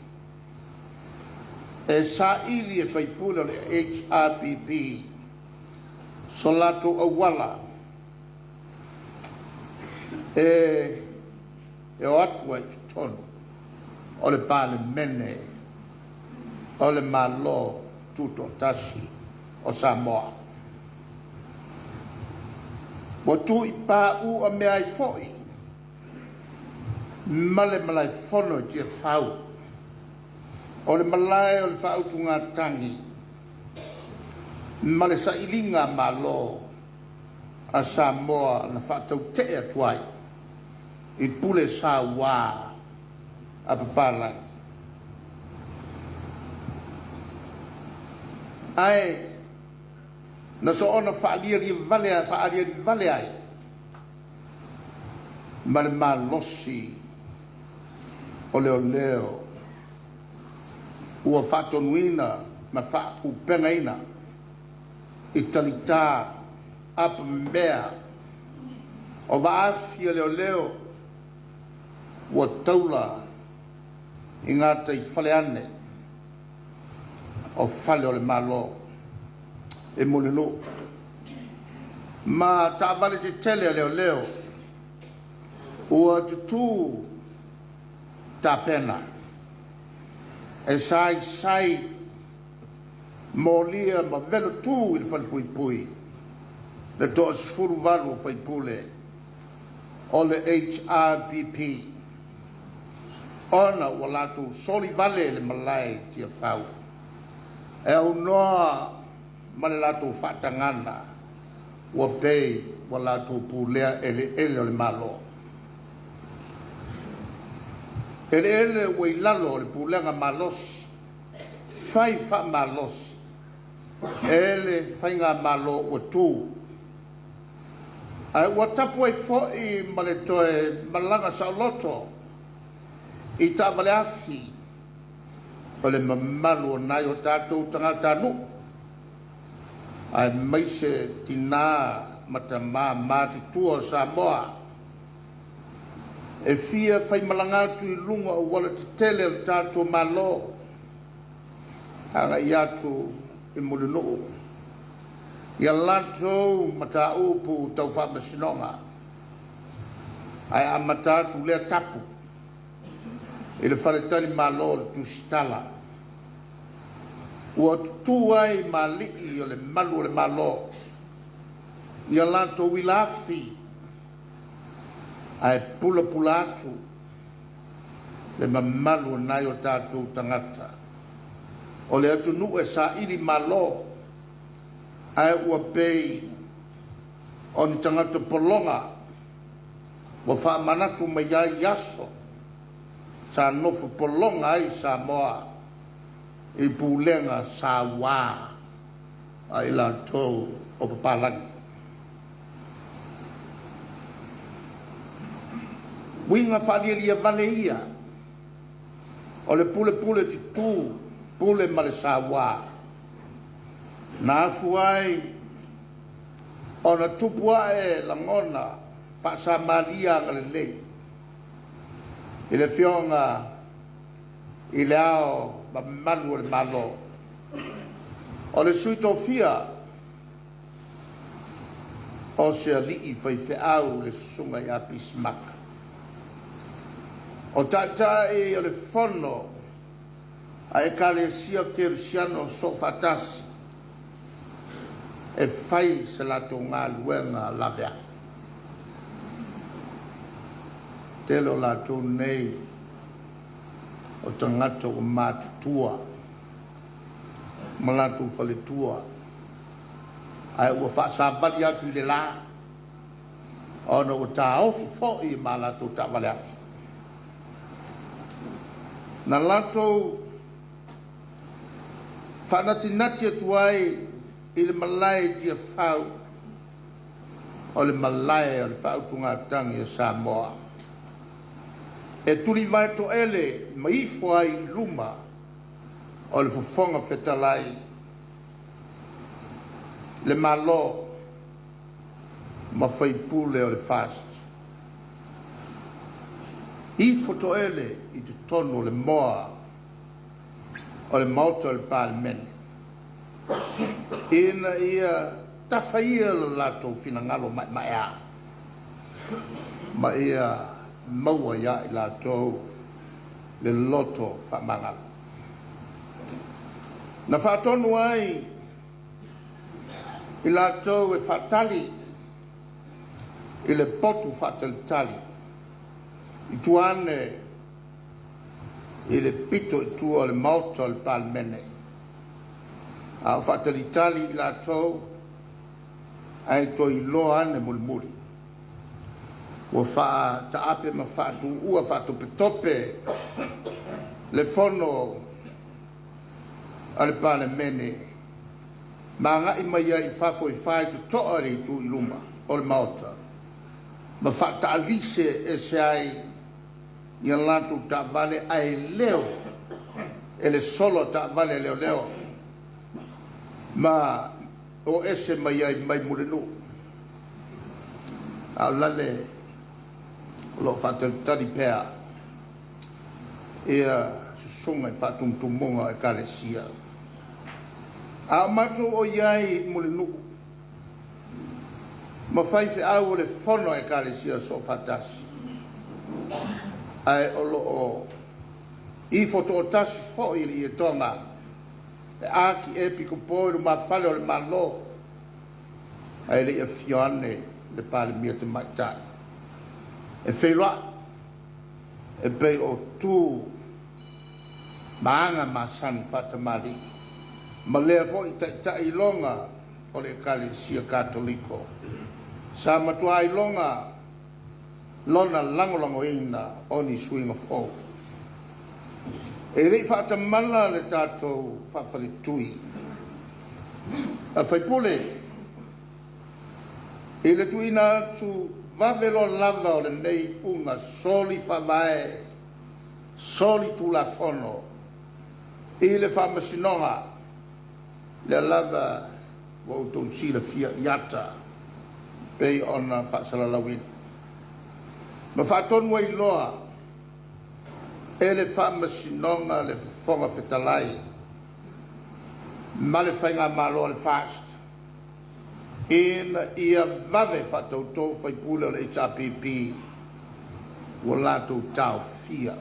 e saili e faipule o le HRPP so latou auala e o atu ai i totonu o le Palemene o le Malo Tutoatasi o Samoa. Ua tuipauamea ai foi ma le malaefono i Tiafau o le malae o le faautugatagi ma le sailiga malo a Samoa na faatautee atu ai i pule saua a papalagi. Ae na soona faaliali vale ai ma le malosi o leoleo ua faatonuina ma faaauupegaina i talita apamemea o vaafi a leoleo ua taula i gataifale ane o fale o le Malo i Mulinuu ma taavale tetele a leoleo ua tutu tapena e saisai molia ma velotu i le falepuipui le 18 o faipule o le HRPP ona ua latou solivale le malae i Tiafau e aunoa ma le latou faatagaga ua pei ua latou pulea eleele o le Malo. Eleele ua i lalo o le pulega malosi, fai faamalosi e le Faigamalo ua tu, ae ua tapu ai foi ma le toe malaga saoloto i taavale afi o le mamalu o nai o tatou tagatanuu, aemaise tinā ma tamā matutua o Samoa e fia faimalaga atu i luga o auala tetele o le tatou Malo agai atu i Mulinuu i a latou mataupu tau faamasinoga, ae amata atu lea tapu i le faletalimalo o le Tusitala ua tutu ai ma alii o le malu o le Malo i a latou uila afi ae pulapula atu le mamalu o nai o tatou tagata o le atunuu e saili malo ae ua pei o ni tagata pologa ua faamanatu mai ai i aso sa nofo pologa ai Samoa i pulega sauā a i latou o papalagi. Uiga faalialia vale ia o le pulepule tutū pule ma le sauā na afua ai ona tupu ae lagona faasamalia agalelei i le Afioga i le Ao Mamalu o le Malo, o le Sui Tofia o se alii faifeau le Susuga ia Pisimaka. O Taitai o le Fono a Ekalesia Kerisiano Soofaatasi e fai se latou galuega laveai. Tele o latou nei o tagata ua matutua ma latou faletua ae ua faasavali atu i le la ona ua taofi foi ma latou taavale afi. Na latou faanatinati atu ai i le malae i Tiafau o le malae o le faautugatagi a Samoa e tulivae toele ma ifo ai i luma o le Fofoga Fetalai le Malo ma faipule o le FAST. Ifo toele i totonu o le moa o le Maota o le Palemene ina ia tafaia lo latou finagalo maemaea ma ia maua ia i latou le loto faamagalo. Na faatonu ai i latou e faatali i le potu faatalitali i tua ane i le pito i tua o le Maota o le Palemene, a o faatalitali i latou ae toe iloa ane mulimuli ua faataape ma faatuua faatopetope le fono a le Palemene ma agai mai ai i fafo e fai totoa i le itu i luma o le Maota ma faataalise ese ai ia latou taavale ae leo e le solo a taavale a leoleo ma o ese mai ai mai Mulinuu. A o lale o lo o faatalitali pea ia susuga i faatumutumuga o Ekalesia. A o matou o i ai i Mulinuu ma faifeau o le Fono a Ekalesia Soofaatasi, ae o lo o ifo toatasi foi i le ietoga e ati e pitopo i lumafale o le Malo, ae le i afio ane le Palemia Tamaitai e feiloai e pei o tu ma aga masani faatamalii ma lea foi taitai iloga o le Ekalesia Katoliko sa matua iloga lona lagolagoina o ni suiga fou. E le i faatamala le tatou faafaletui a faipule i le tuuina atu vave loa lava o lenei uga soli faavae, soli tulafono i le faamasinoga, lea lava ua outou silafia i ata pei ona faasalalauina. Ma faatonu ai loa e le Faamasinoga le Fofoga Fetalai ma le Faigamalo a le FAST ina ia vave faatauto faipule o le HRPP ua latou taofia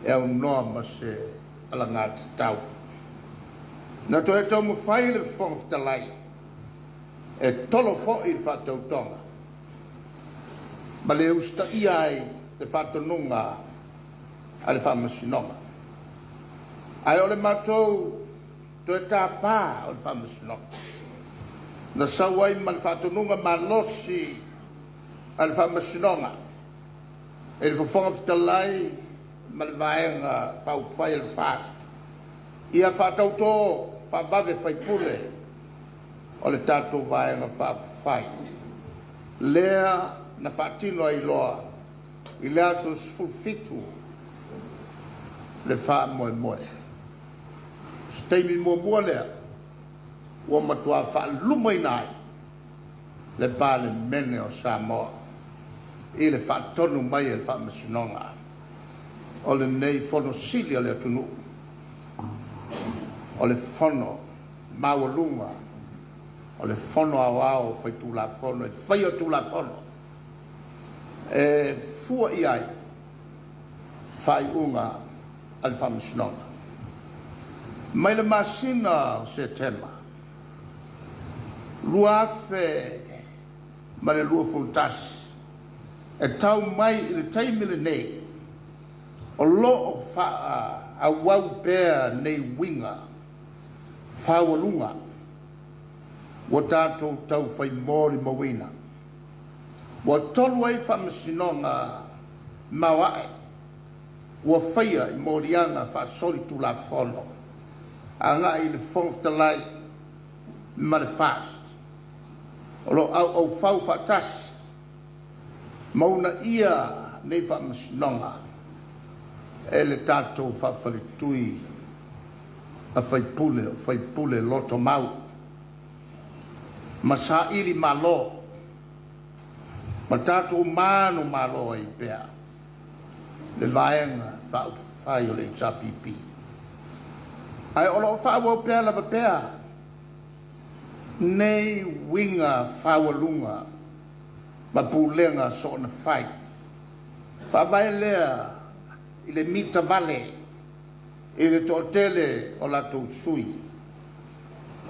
e aunoa ma se alagatatau. Na toe taumafai le Fofoga Fetalai e tolo foi le faatautoga ma le usitaia ai le faatonuga a le Faamasinoga. Ae o le matou toe tapa o le Faamasinoga, na sau ai ma le faatonuga malosi a le Faamasinoga i le Fofoga Fetalai ma le Vaega Faaupufai a le FAST, ia faatauto faavave faipule o le tatou Vaega Faaupufai, lea na faatino ai loa i le aso 17 le faamoemoe. O se taimi muamua lea ua matua faalumaina ai le Palemene o Samoa i le faatonu mai e le Faamasinoga o lenei Fono Sili a le atunuu, o le Fono maualuga, o le Fono Aoao Faitulafono e faia Tulafono e fua i ai Faaiuga a le Faamasinoga. Mai le masina o Setema 2021 e tau mai i le taimi lenei, o lo o faaauau pea nei uiga faualuga ua tatou taufai molimauina. Ua tolu ai faamasinoga maoae ua faia i moliaga faasolitulafono agai i le Fofoga Fetalai ma le FAST, o lo o auaufau faatasi ma uunaia nei faamasinoga e le tatou faafaletui a faipule o faipule lotomau ma saili malo ma tatou manumalo ai pea le Vaega Faaupufai o le HRPP. Ae o lo o faaauau pea lava pea nei uiga faualuga ma pulega soonafai. Faavae lea i le mitavale i le toatele o latou sui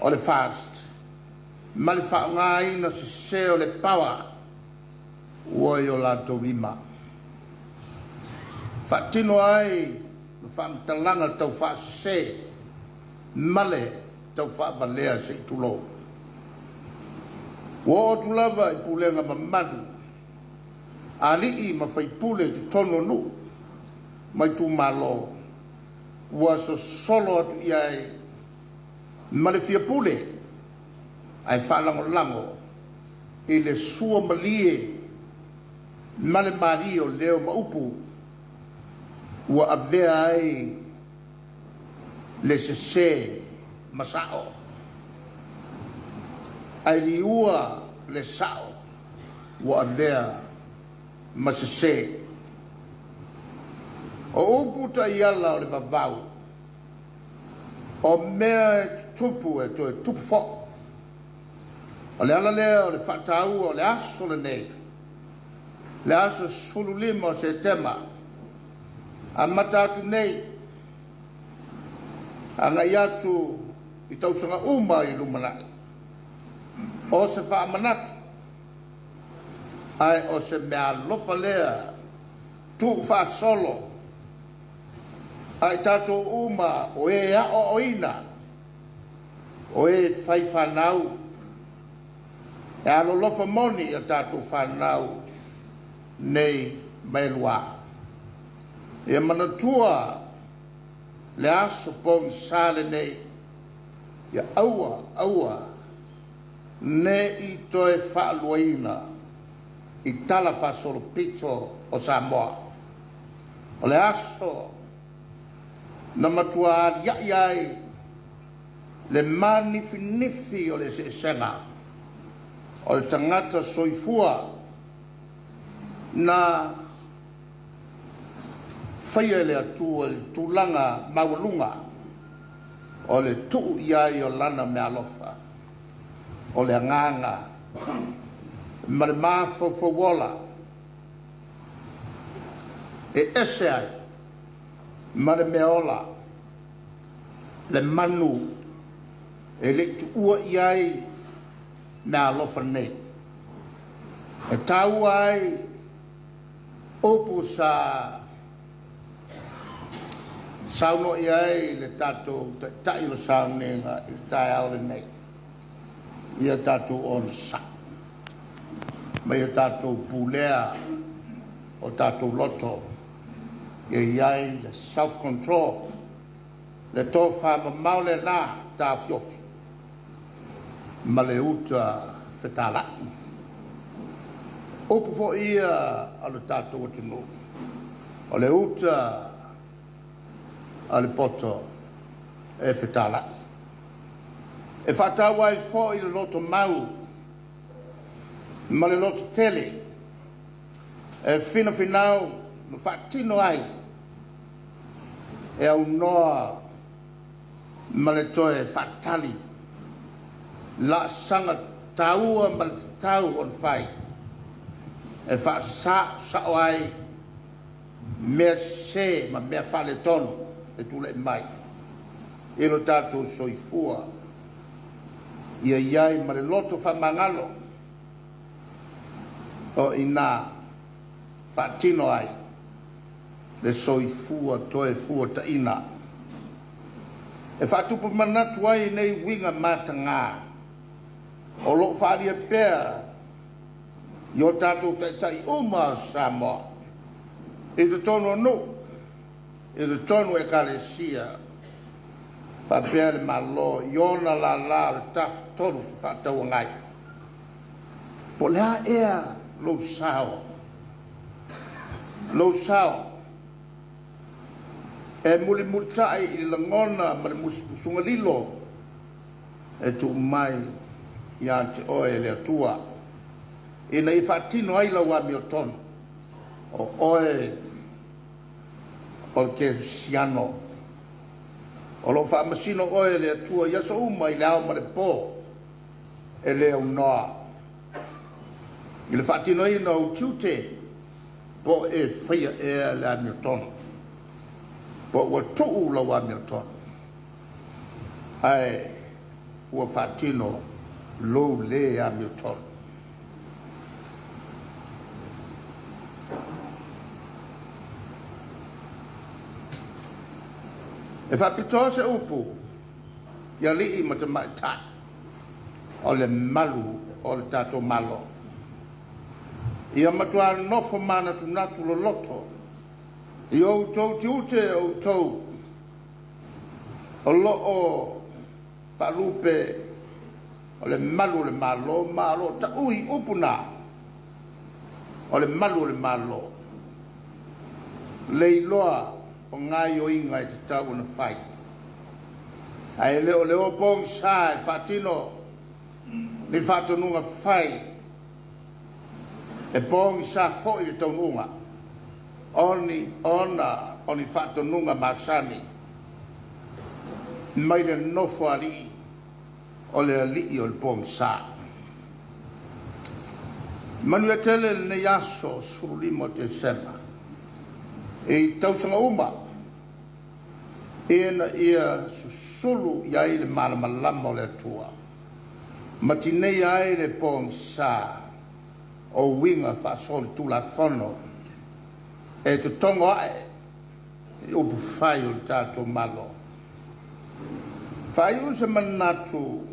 o le FAST ma le faaaogaina sese o le power ua i o latou lima. Faatino ai ma faamatalaga taufaasese ma le taufaavalea se i tulou. Ua oo atu lava i pulega mamalu a alii ma faipule i totonu o nuu ma itumalo ua sosolo atu i ai ma le fia pule ae faalagolago i le sua malie ma le malie o leo ma upu ua avea ai le sese ma sa'o, ae liua le sa'o ua avea ma sese. O upu taiala o le vavau, o mea e tutupu e toe tupu foi. O le ala lea o le faataua o le aso lenei, le aso 15 o Setema, amata atu nei agai atu i tausaga uma i le lumanai, o se faamanatu, ae o se meaalofa lea tuufaasolo a i tatou uma o e aoaoina, o e fai fanau, e alolofa moni i a tatou fanau nei ma e lua. Ia manatua le aso pogisa lenei, ia aua, aua ne i toe faaluaina i tala faasolopito o Samoa. O le aso na matua alia'i ai le manifinifi o le eseesega o le tagata soifua na faia e le Atua i le tulaga maualuga o le tuu i ai o Lana meaalofa, o le agaga ma le mafaufau ola e ese ai ma le meaola, le manu e le i tuua i ai meaalofa nei. E taua ai upu sa saunoa i ai le tatou Taitai o le sauniga i le taeao lenei, ia tatou onosai ma ia tatou pulea o tatou loto, ia i ai le self control, le tofamamao lena taofiofi ma le uta fetalai. Upu foi ia a lo tatou atunuu, o le uta a le poto e fetalai. E faataua ai foi le loto mau ma le loto tele e finafinau ma faatino ai e aunoa ma le toe faatali laasaga taua ma le tatau ona fai e faasa'osa'o ai. mea sese ma mea faaletonu e tulai mai i lo tatou soifua, ia i ai ma le loto faamagalo o i ina faatino ai le soifua toe fuataina. E faatupu manatu ai nei uiga mataga o lo o faaalia pea i o tatou taitai uma o Samoa i totonu o nuu, i totonu o Ekalesia, faapea le Malo i ona lālā o le Tafatolu Fefaatauagai. Po o le a ea lou sao, lou sao e mulimulitai i le lagona ma le musumusuga lilo e tuu mai ia te oe e le Atua, ina ia faatino ai lau amiotonu, o oe o le kerisiano. O lo o faamasino oe e le Atua i aso uma i le ao ma le po, e le aunoa i le faatinoina o ou tiute, po o e faia ea le amiotonu, po ua tuu lau amiotonu, ae ua faatino lou lē amiotonu. E faapitoa se upu i alii ma tamaitai o le malu o le tatou Malo. Ia matua nofo manatunatu loloto i outou tiute o outou o lo o faalupe o le malu o le Malo ma o lo o taui upu na o le malu o le Malo, le iloa o gaoioiga e tatau ona fai, ae le o le o pogisa e faatino ni faatonuga fai e pogisa foi le taunuuga ona o ni faatonuga masani mai le nofo alii o le alii o le pogisa. Manuia tele lenei aso 15 o Tesema i tausaga uma ina ia susulu i ai le malamalama o le Atua ma tineia ai le pogisa o uiga faasolitulafono e totogo ae i upufai o le tatou Malo. Faaiu se manatu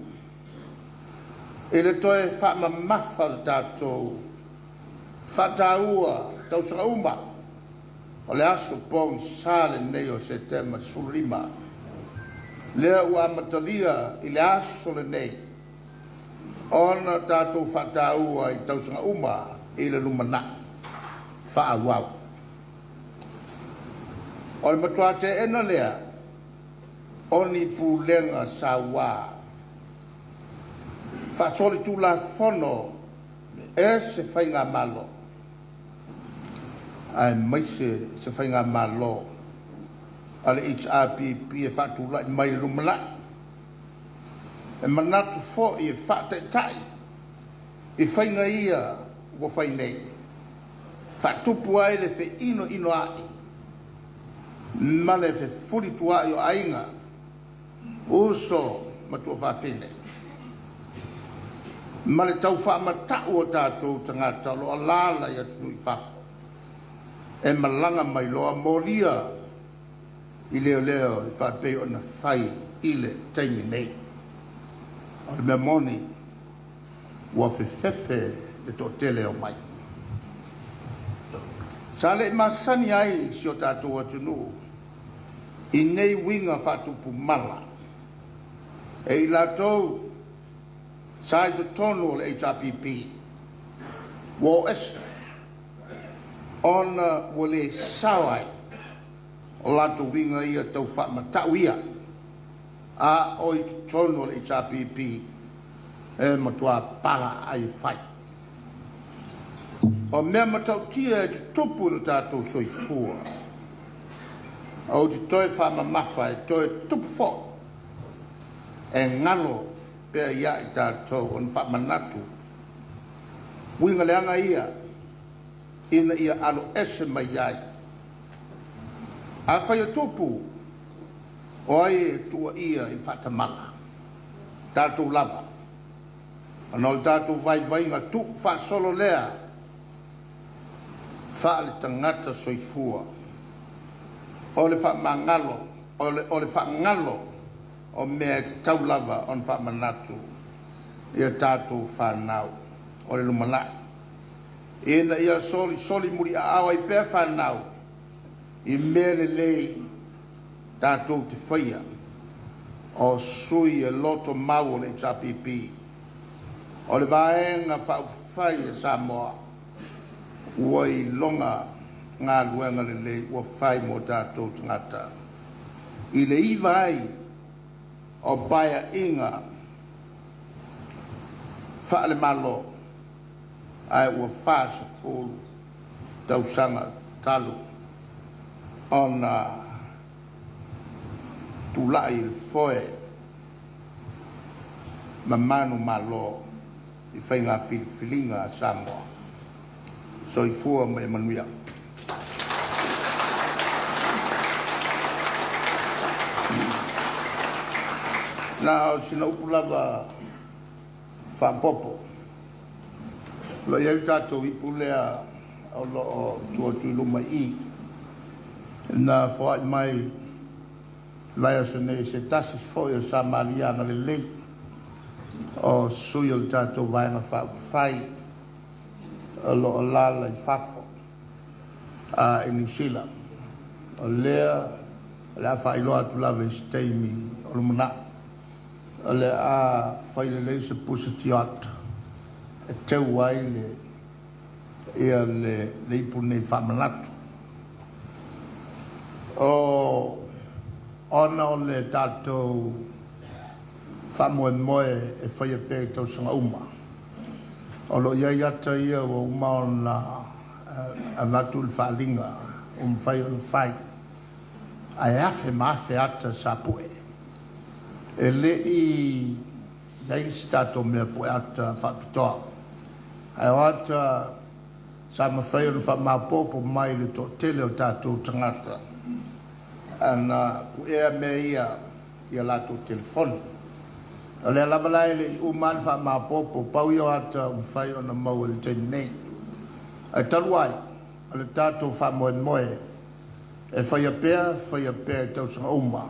i le toe faamamafa o le tatou faataua tausaga uma o le aso pogisa lenei o Setema 15, lea ua amatalia i le aso lenei ona tatou faataua i tausaga uma i le lumanai faaauau. O le matua teena lea o ni pulega sauā faasolitulafono e se faigamalo, aemaise se faigamalo a le HRPP e faatulai mai i le lumanai. E manatu foi e faataitai i faiga ia ua fai nei, faatupu ai le feinoinoai ma le fefulituaai o aiga, uso ma tuafafine, ma le taufaamatau o tatou tagata o lo o alaala i atunuu i fafo, e malaga mai loa molia i leoleo e faapei ona fai i le taimi nei. O le mea moni, ua fefefe le toatele e omai. Sa le i masani ai si o tatou atunuu i nei uiga faatupu mala e i latou sa i totonu o le HRPP ua o ese ona ua le sao ai o latou uiga ia tau faamatau ia, a o i totonu o le HRPP e matua pala ai e fai. O mea matautia e tutupu i lo tatou soifua, ou te toe faamamafa e toe tupu foi, e galo pea ia i tatou ona faamanatu uiga leaga ia ina ia alo ese mai ai Afai e tupu, o ai e tuuaia i le faatamala? Tatou lava. Ona o le tatou vaivaiga tuufaasolo lea faale-tagata soifua, o le faamagalo, o le, o le faagalo o mea e tatau lava ona faamanatu i a tatou fanau o le lumanai, ina ia solisoli muliaao ai pea fanau i mea lelei tatou te faia. O sui e loto mau o le HRPP, o le Vaega Faaupufai a Samoa, ua iloga galuega lelei ua fai mo tatou tagata. I le iva ai o paeaiga faale-Malo, ae ua 40 tausaga talu ona tulai i le foe ma manumalo i faiga filifiliga a Samoa. Soifua ma ia manuia. Na o sina upu lava faaopoopo. O lo o i ai le tatou ipu lea o lo o tuu atu i luma i i, na foai mai i le vaiaso nei e se tasi foi o Samaria agalelei o sui o le tatou Vaega Faaupufai o lo o alaala i fafo i Niu Sila. O lea o le a faailoa atu lava i se taimi o lumanai. O le a fai lelei se pusa tioata e teu ai le ia le, le ipu nei faamanatu. O ona o le tatou faamoemoe e faia pea i tausaga uma. O lo o i ai ata ia ua uma ona avatu le faaaliga ua mafai ona fai, ae afe ma afe ata sa pue. E le i i ai se tatou mea pue ata faapitoa, ae o ata sa mafai ona faamaopoopo mai i le toatele o tatou tagata na puea mea ia i a latou telefoni. O lea lava la e le i uma lava le faamaopoopo, pau ia o ata ua mafai ona maua i le taimi nei. Ae talu ai o le tatou faamoemoe e faia pea, faia pea i tausaga uma,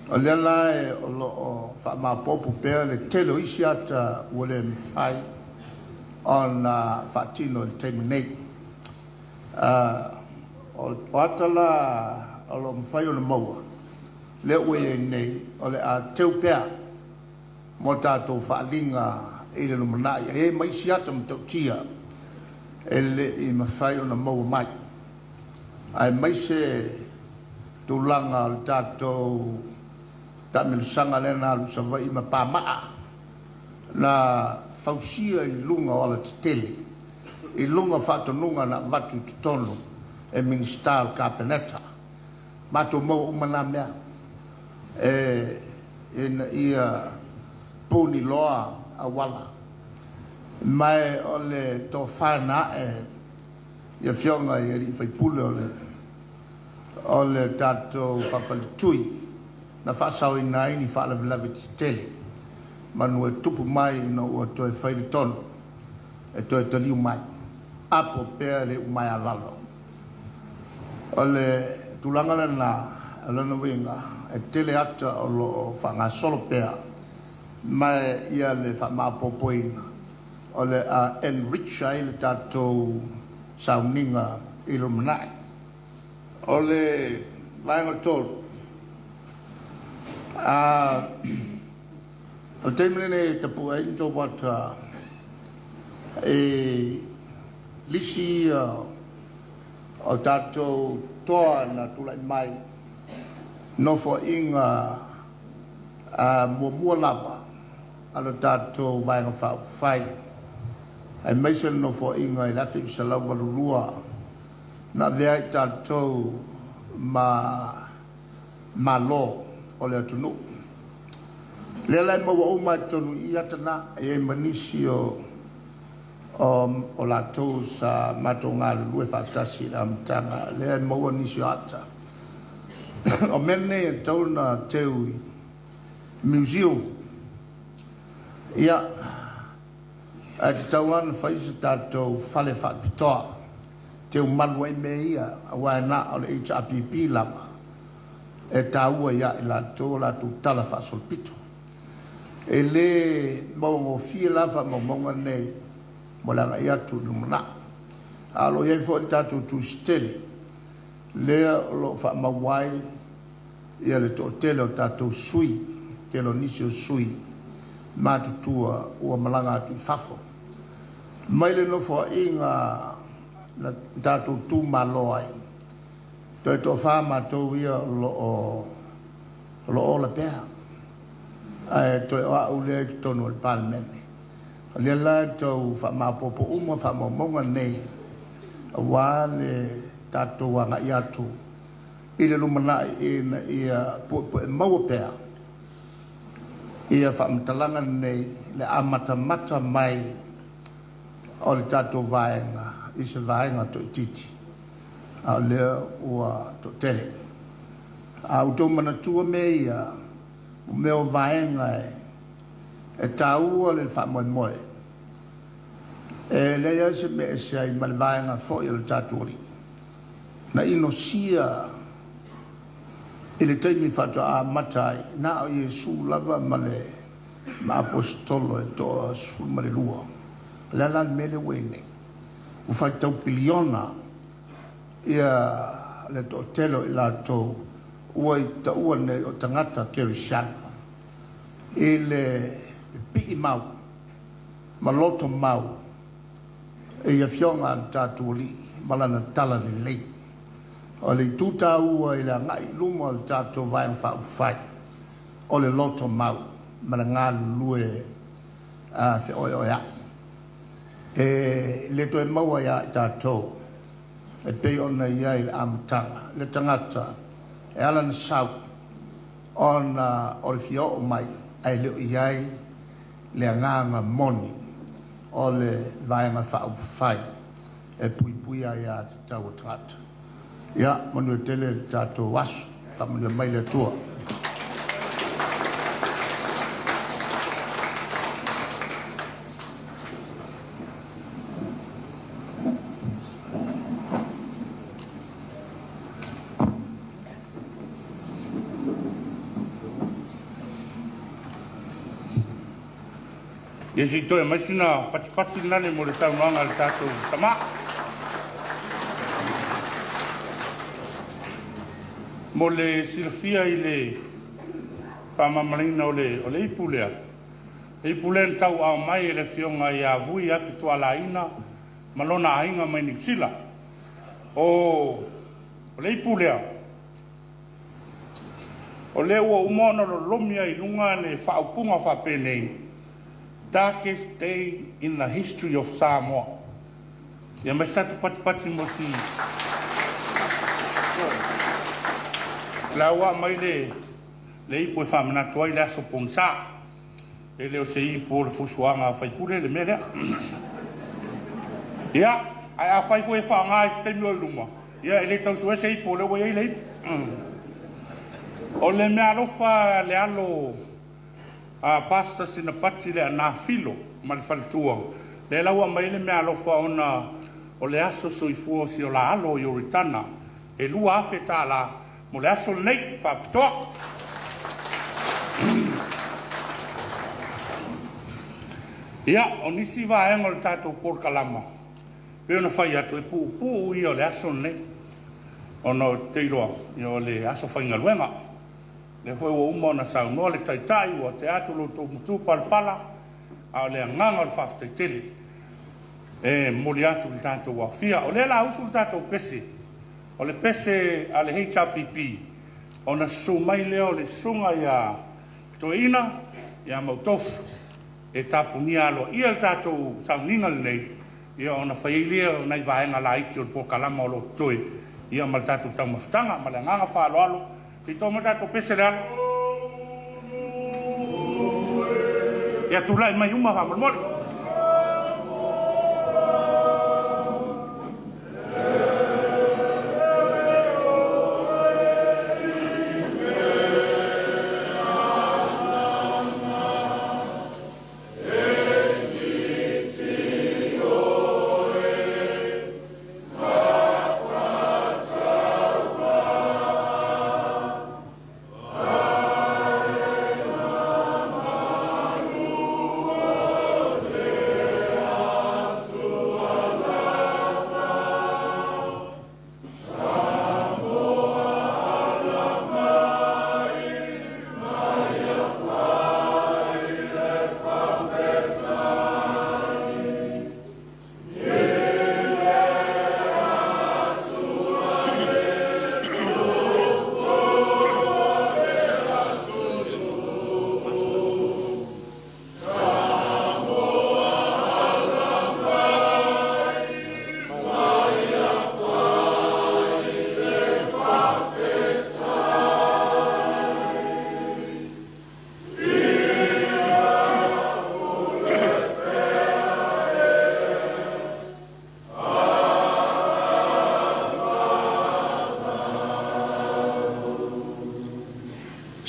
o lea la o lo o faamaopoopo pea le tele o isi ata ua le mafai ona faatino i le taimi nei. O ata la o lo o mafai ona maua, lea ua i ai nei, o le a teu pea mo tatou faaaliga i le lumanai. E i ai ma isi ata matautia e le i mafai ona maua mai, aemaise tulaga o le tatou taamilosaga lea na alu i Savaii ma pamaa, na fausia i luga o alatetele, i luga o faatonuga na avatu i totonu e Minisita o le Kapeneta. Matou maua uma na mea e ina ia puniloa auala. Ma o le tofa na ae i afioga i alii faipule o le tatou faafaletui na faasaoina ai ni faalavelave tetele manu e tupu mai ina ua toe fai le tonu e toe taliu mai. Apo pea le iumaea a lalo. O le tulaga lena, o lona uiga e tele ata o lo o faagasolo pea, ma ia le faamaopoopoina o le a enrich ai le tatou sauniga i le lumanai. O le vaega 3, o le taimi lenei e tapue ai ni tou ata i lisi ia o tatou toa na tulai mai nofoaiga muamua lava a le tatou Vaega Faaupufai, aemaise le nofoaiga i le 1982 na avea ai tatou ma Malo o le atunuu. Lea la e maua uma i totonu i i ata na, e i ai ma nisi o latou sa matou galulue faatasi i le amataga, lea e maua nisi o ata. O mea nei e tatau ona teu i museum. Ia, ae tatau lava ona fai se tatou fale faapitoa teu malu ai mea ia, aua na o le HRPP lava e taua ia i latou o latou tala faasolopito. E le mauagofie la faamaumauga nei mo le agai atu i le lumanai. A o lo o i ai foi le tatou tusi tele lea o lo o faamau ai ia le toatele o tatou sui, tele o nisi o sui matutua ua malaga atu i fafo. Mai le nofoaiga na tatou tumalo ai, toe toafa matou ia o lo o ola pea, ae toe o au lea i totonu o le Palemene. O lea la e tau faamaopoopo uma faamaumauga nei aua le tatou agai atu i le lumanai ina ia puepue maua pea ia faamatalaga nei le amatamata mai o le tatou vaega i se vaega toaitiiti, a o lea ua toatele. A outou manatua mea ia, o mea o vaega e taua le faamoemoe, e leai lava se mea e ese ai ma le vaega foi o le tatou Alii, na inosia i le taimi faatoa amata ai, na o Iesu lava ma le Aposetolo e toa 12. O le a la le mea lea ua i ai nei? Ua faitau piliona ia le toatele o i latou ua i taua nei o tagata kerisiano i le pipii mau ma loto mau i afioga a le tatou Alii ma lana tala lelei. O le itu taua i le agai i luma o le tatou Vaega Faaupufai, o le loto mau ma le galulue feoeoea'i. E le toe maua ia i tatou e pei ona i ai i le amataga le tagata e ala ona sau ona o le fia oo mai ae le o i ai le agaga moni o le Vaega Faaupufai e puipuia aia tatau a tagata. Ia manuia tele le tatou aso. Faamanuia mai le Atua. Ia se i toe aumai sina patipati lena mo le saunoaga a le tatou tama. Mo le silafia i le faamamalaina o le, o le ipu lea, le ipu lea na tauaao mai e le afioga ia Vui Afi Tualaina ma lona aiga mai Niu Sila. O, o le ipu lea, o lea ua uma ona lolomi ai i luga le faaupuga faapenei, Darkest day in the history of Samoa. Ia mai se tatou patipati mo si la ua aumai le le ipu e faamanatu ai le aso pogisa. E le o se ipu o le fusuaga a faipule le mea lea. Ia, ae afai foi e faaaoga i se taimi o i luma, ia e le tau sue se ipu o lea ua i ai le ipu. O le meaalofa a le alo a Pastor Sinapati Leaana Filo ma le faletua, lea la ua aumai ai le meaalofa ona o le aso soifua o si o la alo Ioritana, e $2,000 mo le aso lenei faapitoa. Ia, o nisi vaega o le tatou polokalama, pei ona fai atu, e puupuu ia o le aso lenei, ona ou te iloa, ia, o le aso faigaluega. Lea foi ua uma ona saunoa le Taitai, ua tea atu lo outou matupalapala, a o le agaga o le faafetai tele e momoli atu i le tatou aofia. O lea la usu le tatou pese, o le pese a le HRPP, ona susu mai lea o le susuga ia Toeaina ia Mautofu e tapunia aloaia le tatou sauniga lenei, ia ona fai ai lea o nai vaega laiti o le polokalama o lo o totoe, ia ma le tatou taumafataga. Ma le agaga faaaloalo, se i to mai le tatou pese le alo. Ia tulai mai uma faamolemole.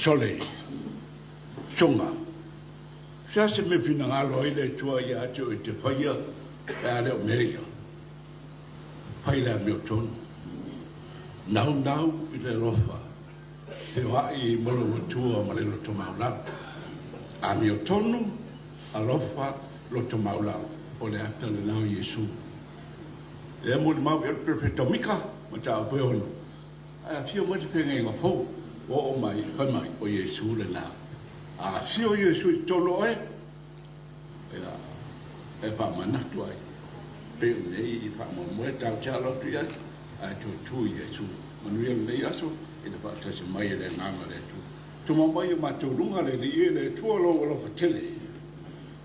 Sole, Suga, se a se mea finagalo ai le Atua ia te oe e te faia pe a le o mea ia? Fai le amiotonu. Naunau i le alofa, feoai ma lou Atua ma le loto maualalo. Amiotonu, alofa, loto maualalo, o le ata lena o Iesu. Lea e molimau i ai le Perofeta o Mika, mataupu e 6, Ae afio mai se feagaiga fou, ua oo mai, fai mai, o Iesu lena. A afio Iesu i totonu o oe, ia, e faamanatu ai, pei o nei i faamoemoe tatou te alo atu i ai, ae toe tu i Iesu. Manuia lenei aso i le faatasi mai e le Agaga o le Atua. Tuma mai i o matou luga le Alii e le Atua lou alofa tele,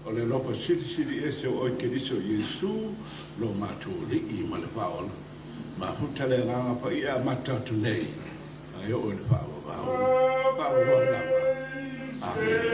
o le alofa silisili ese o oe Keriso Iesu lo matou Alii ma le Faaola. Mafuta le Agaga Paia e amata atu nei ae oo i le faavavau, faavavau lava. Amene.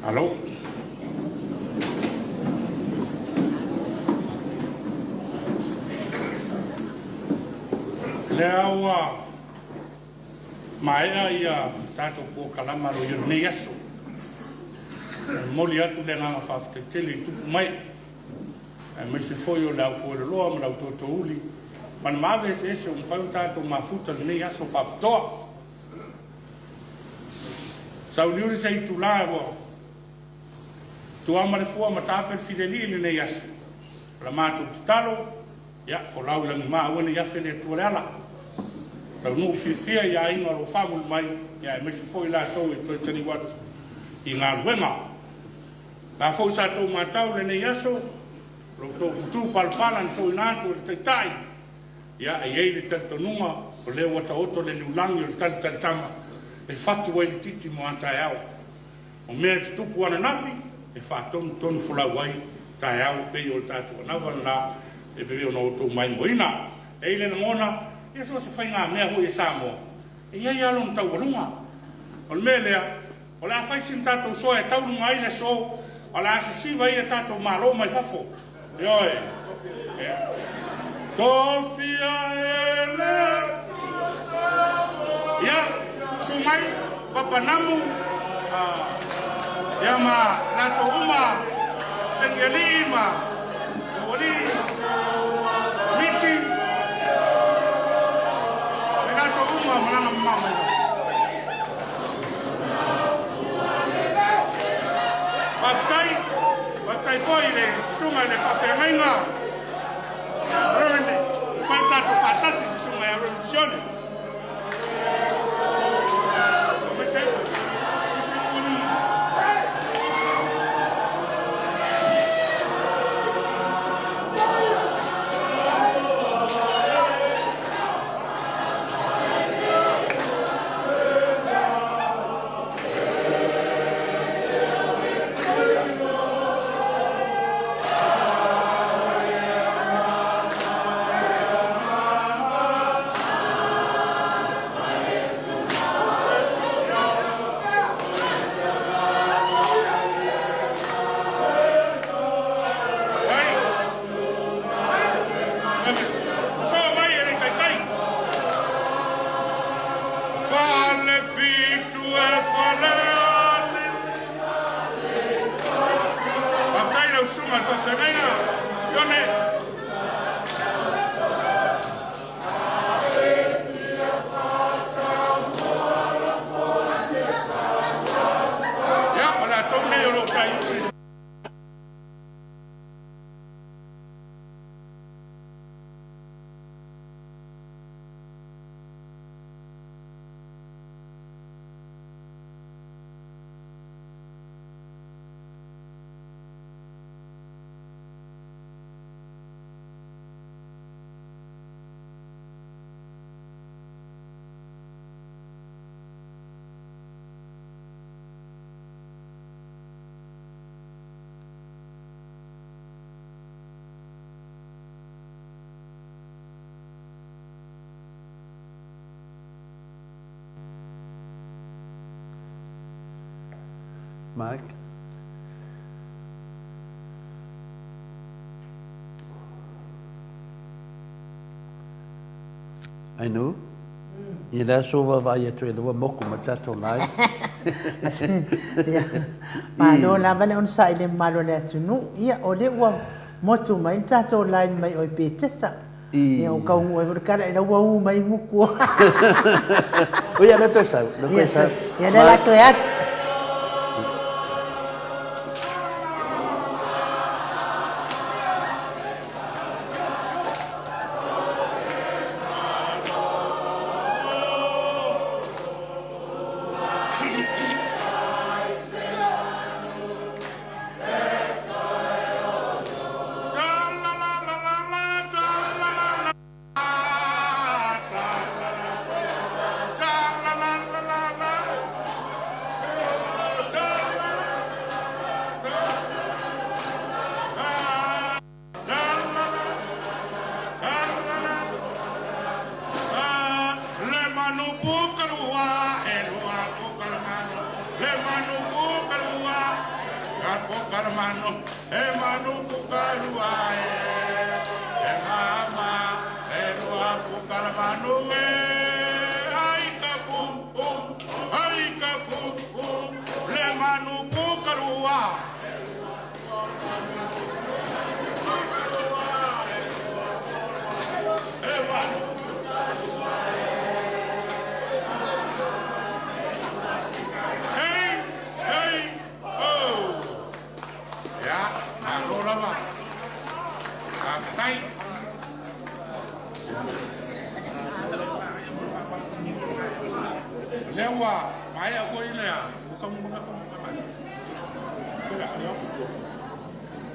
Alo. Lea ua maea ia tatou polokalama aloaia o lenei aso. E momoli atu le agaga faafetai tele i tupu mai, aemaise foi o le aufueloloa ma le autootouli ma le maave eseese ua mafai ona tatou mafuta i lenei aso faapitoa. Sauliuli se itula ua tua ma le fua ma taape le filelii i lenei aso. O la matou tatalo, ia, folau i lagima aua ne i afe le Atua le ala. Taunuu fiafia i aiga o lo o faamuli mai, ia aemaise foi i latou e toe taliu atu i galuega. La foi sa tou matau i lenei aso, lo outou putu palapala na tuuina atu e le Taitai, ia, e i ai le talitonuga o lea ua taoto le liulagi o le talitalitama e fatu ai le titi mo a taeao. O mea e tutupu ananafi, e faatonutonu folau ai taeao e pei o le tatou anava lena e pei ona outou maimoaina. E i ai le lagona, ia so o se faigamea foi e Samoa, e i ai lava lona taualuga. O le mea lea, o le a fai sina tatou soa e tauluga ai le aso, o le a sisiva ai a tatou malo mai fafo. Ioe. Tofia e le Ia, susu mai, Papa Namu, ia ma latou uma, Sengialii ma Laualii, Miti, ma i latou uma malaga mamao mai lava. Faafetai, faafetai foi i le susuga i le faafeagaiga Reverend, fai le tatou faatasi susuga ia Reverend Sione. Mark. Ainu. Ia le aso ua vaai atu ai ua moku ma le tatou live. Ia, malo lava le onosai i le mamalu o le atunuu. Ia, o lea ua motu mai le tatou line mai o i Petesa. Ia, ua taunuu ai foi le tala, ila ua u mai gutu. Ia, lea toe sau, lea toe sau. Ia, lea la toe alu.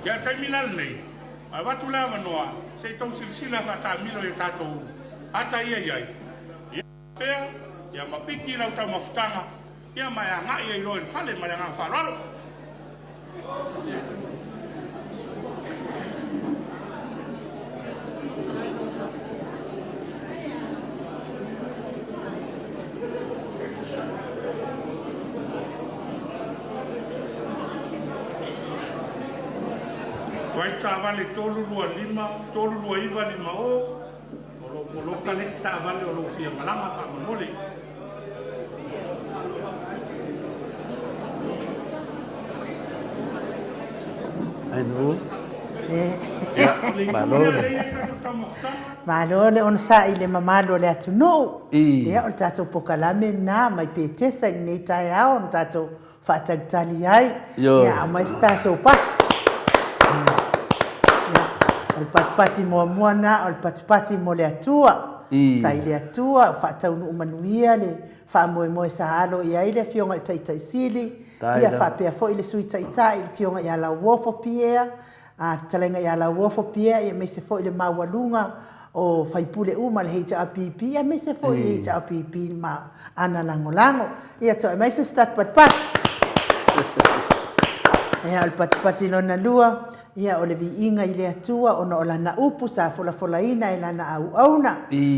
Ia le taimi la lenei, avatu le avanoa se i tou silasila faataamilo i a tatou ata ia i ai, ia pea, ia mapiki lau taumafataga, ia ma e agai ai loa i le fale ma le agaga faaaloalo. Vai taavale 325 329 50 o lo o poloka le isi taavale o lo o fia malaga faamolemole. Malo le. Malo le onosai i le mamalu o le atunuu. Ia, o le tatou pokalame lena mai Petesa i lenei taeao na tatou faatalitali ai. Ia, aumai se tatou pati. Ia, o le patipati muamua lena, o le patipati mo le Atua. Tai le Atua, faataunuu manuia le faamoemoe sa alo i ai le Afioga i le Taitai Sili, ia faapea foi le Sui Taitai, le Afioga ia Lauofo Pierre, a le fetalaiga ia Lauofo Pierre, aemaise foi le maualuga o faipule uma o le HRPP, aemaise foi le HRPP ma ana lagolago. Ia toe aumai se isi tatou patipati. Ia, o le patipati lona lua, ia, o le viiga i le Atua ona o Lana upu sa folafolaina e Lana auauna.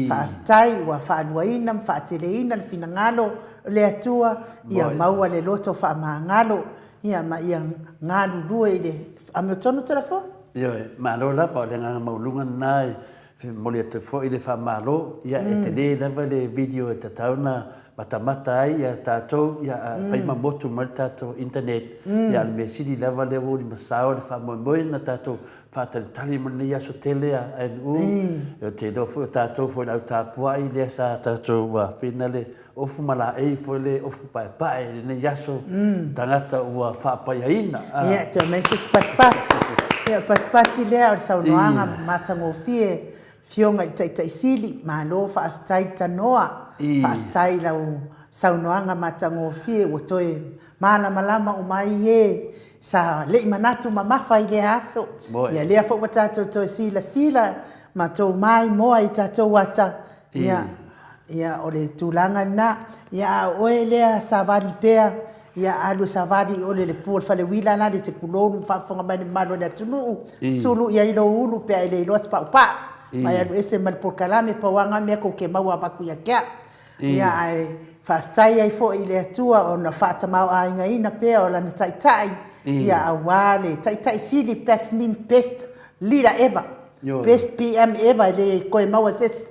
Faafetai ua faaluaina ma faateleina le finagalo o le Atua, ia maua le loto faamagalo, ia, ma ia galulue i le amiotonu Toleafoa. Ioe, malo lava, o le agaga maualuga lena e momoli atu ai foi le faamalo, ia e tele lava le video e tatau ona matamata ai ia tatou, ia a fai ma motu mai le tatou internet, ia a o le mea sili lava lea ua ulimasao le faamoemoe na tatou faatalitali mo lenei aso tele a ANU, ou te iloa foi o tatou foi le au tapuai lea sa tatou fina le ofu ma laei foi le ofu paepae i lenei aso, tagata ua faapaiaina. Ia, toe aumai se isi patipati. Ia, o le patipati lea o le saunoaga matagofie Afioga i le Taitai Sili, malo faafetai le tanoa, faafetai i lau saunoaga matagofie ua toe malamalama uma ai e sa le i manatu mamafa i lea aso. Ia lea foi ua tatou toe silasila ma tou maimoa i tatou ata, ia, ia o le tulaga lena. Ia a o oe lea savali pea, ia alu e savali i o le pu o le faleuila la le se kulou ma faafofoga mai le mamalu o le atunuu, sulu i ai lou ulu pe a e le iloa se paupau. Ma e alu ese ma le polokalame, pau lava na mea tou te maua avatu ia te au. Ia ae faafetai ai foi i le Atua ona faatamaoaigaina pea o Lana Taitai, ia aua le Taitai Sili, that's mean best leader ever, best PM ever, e le toe maua se isi.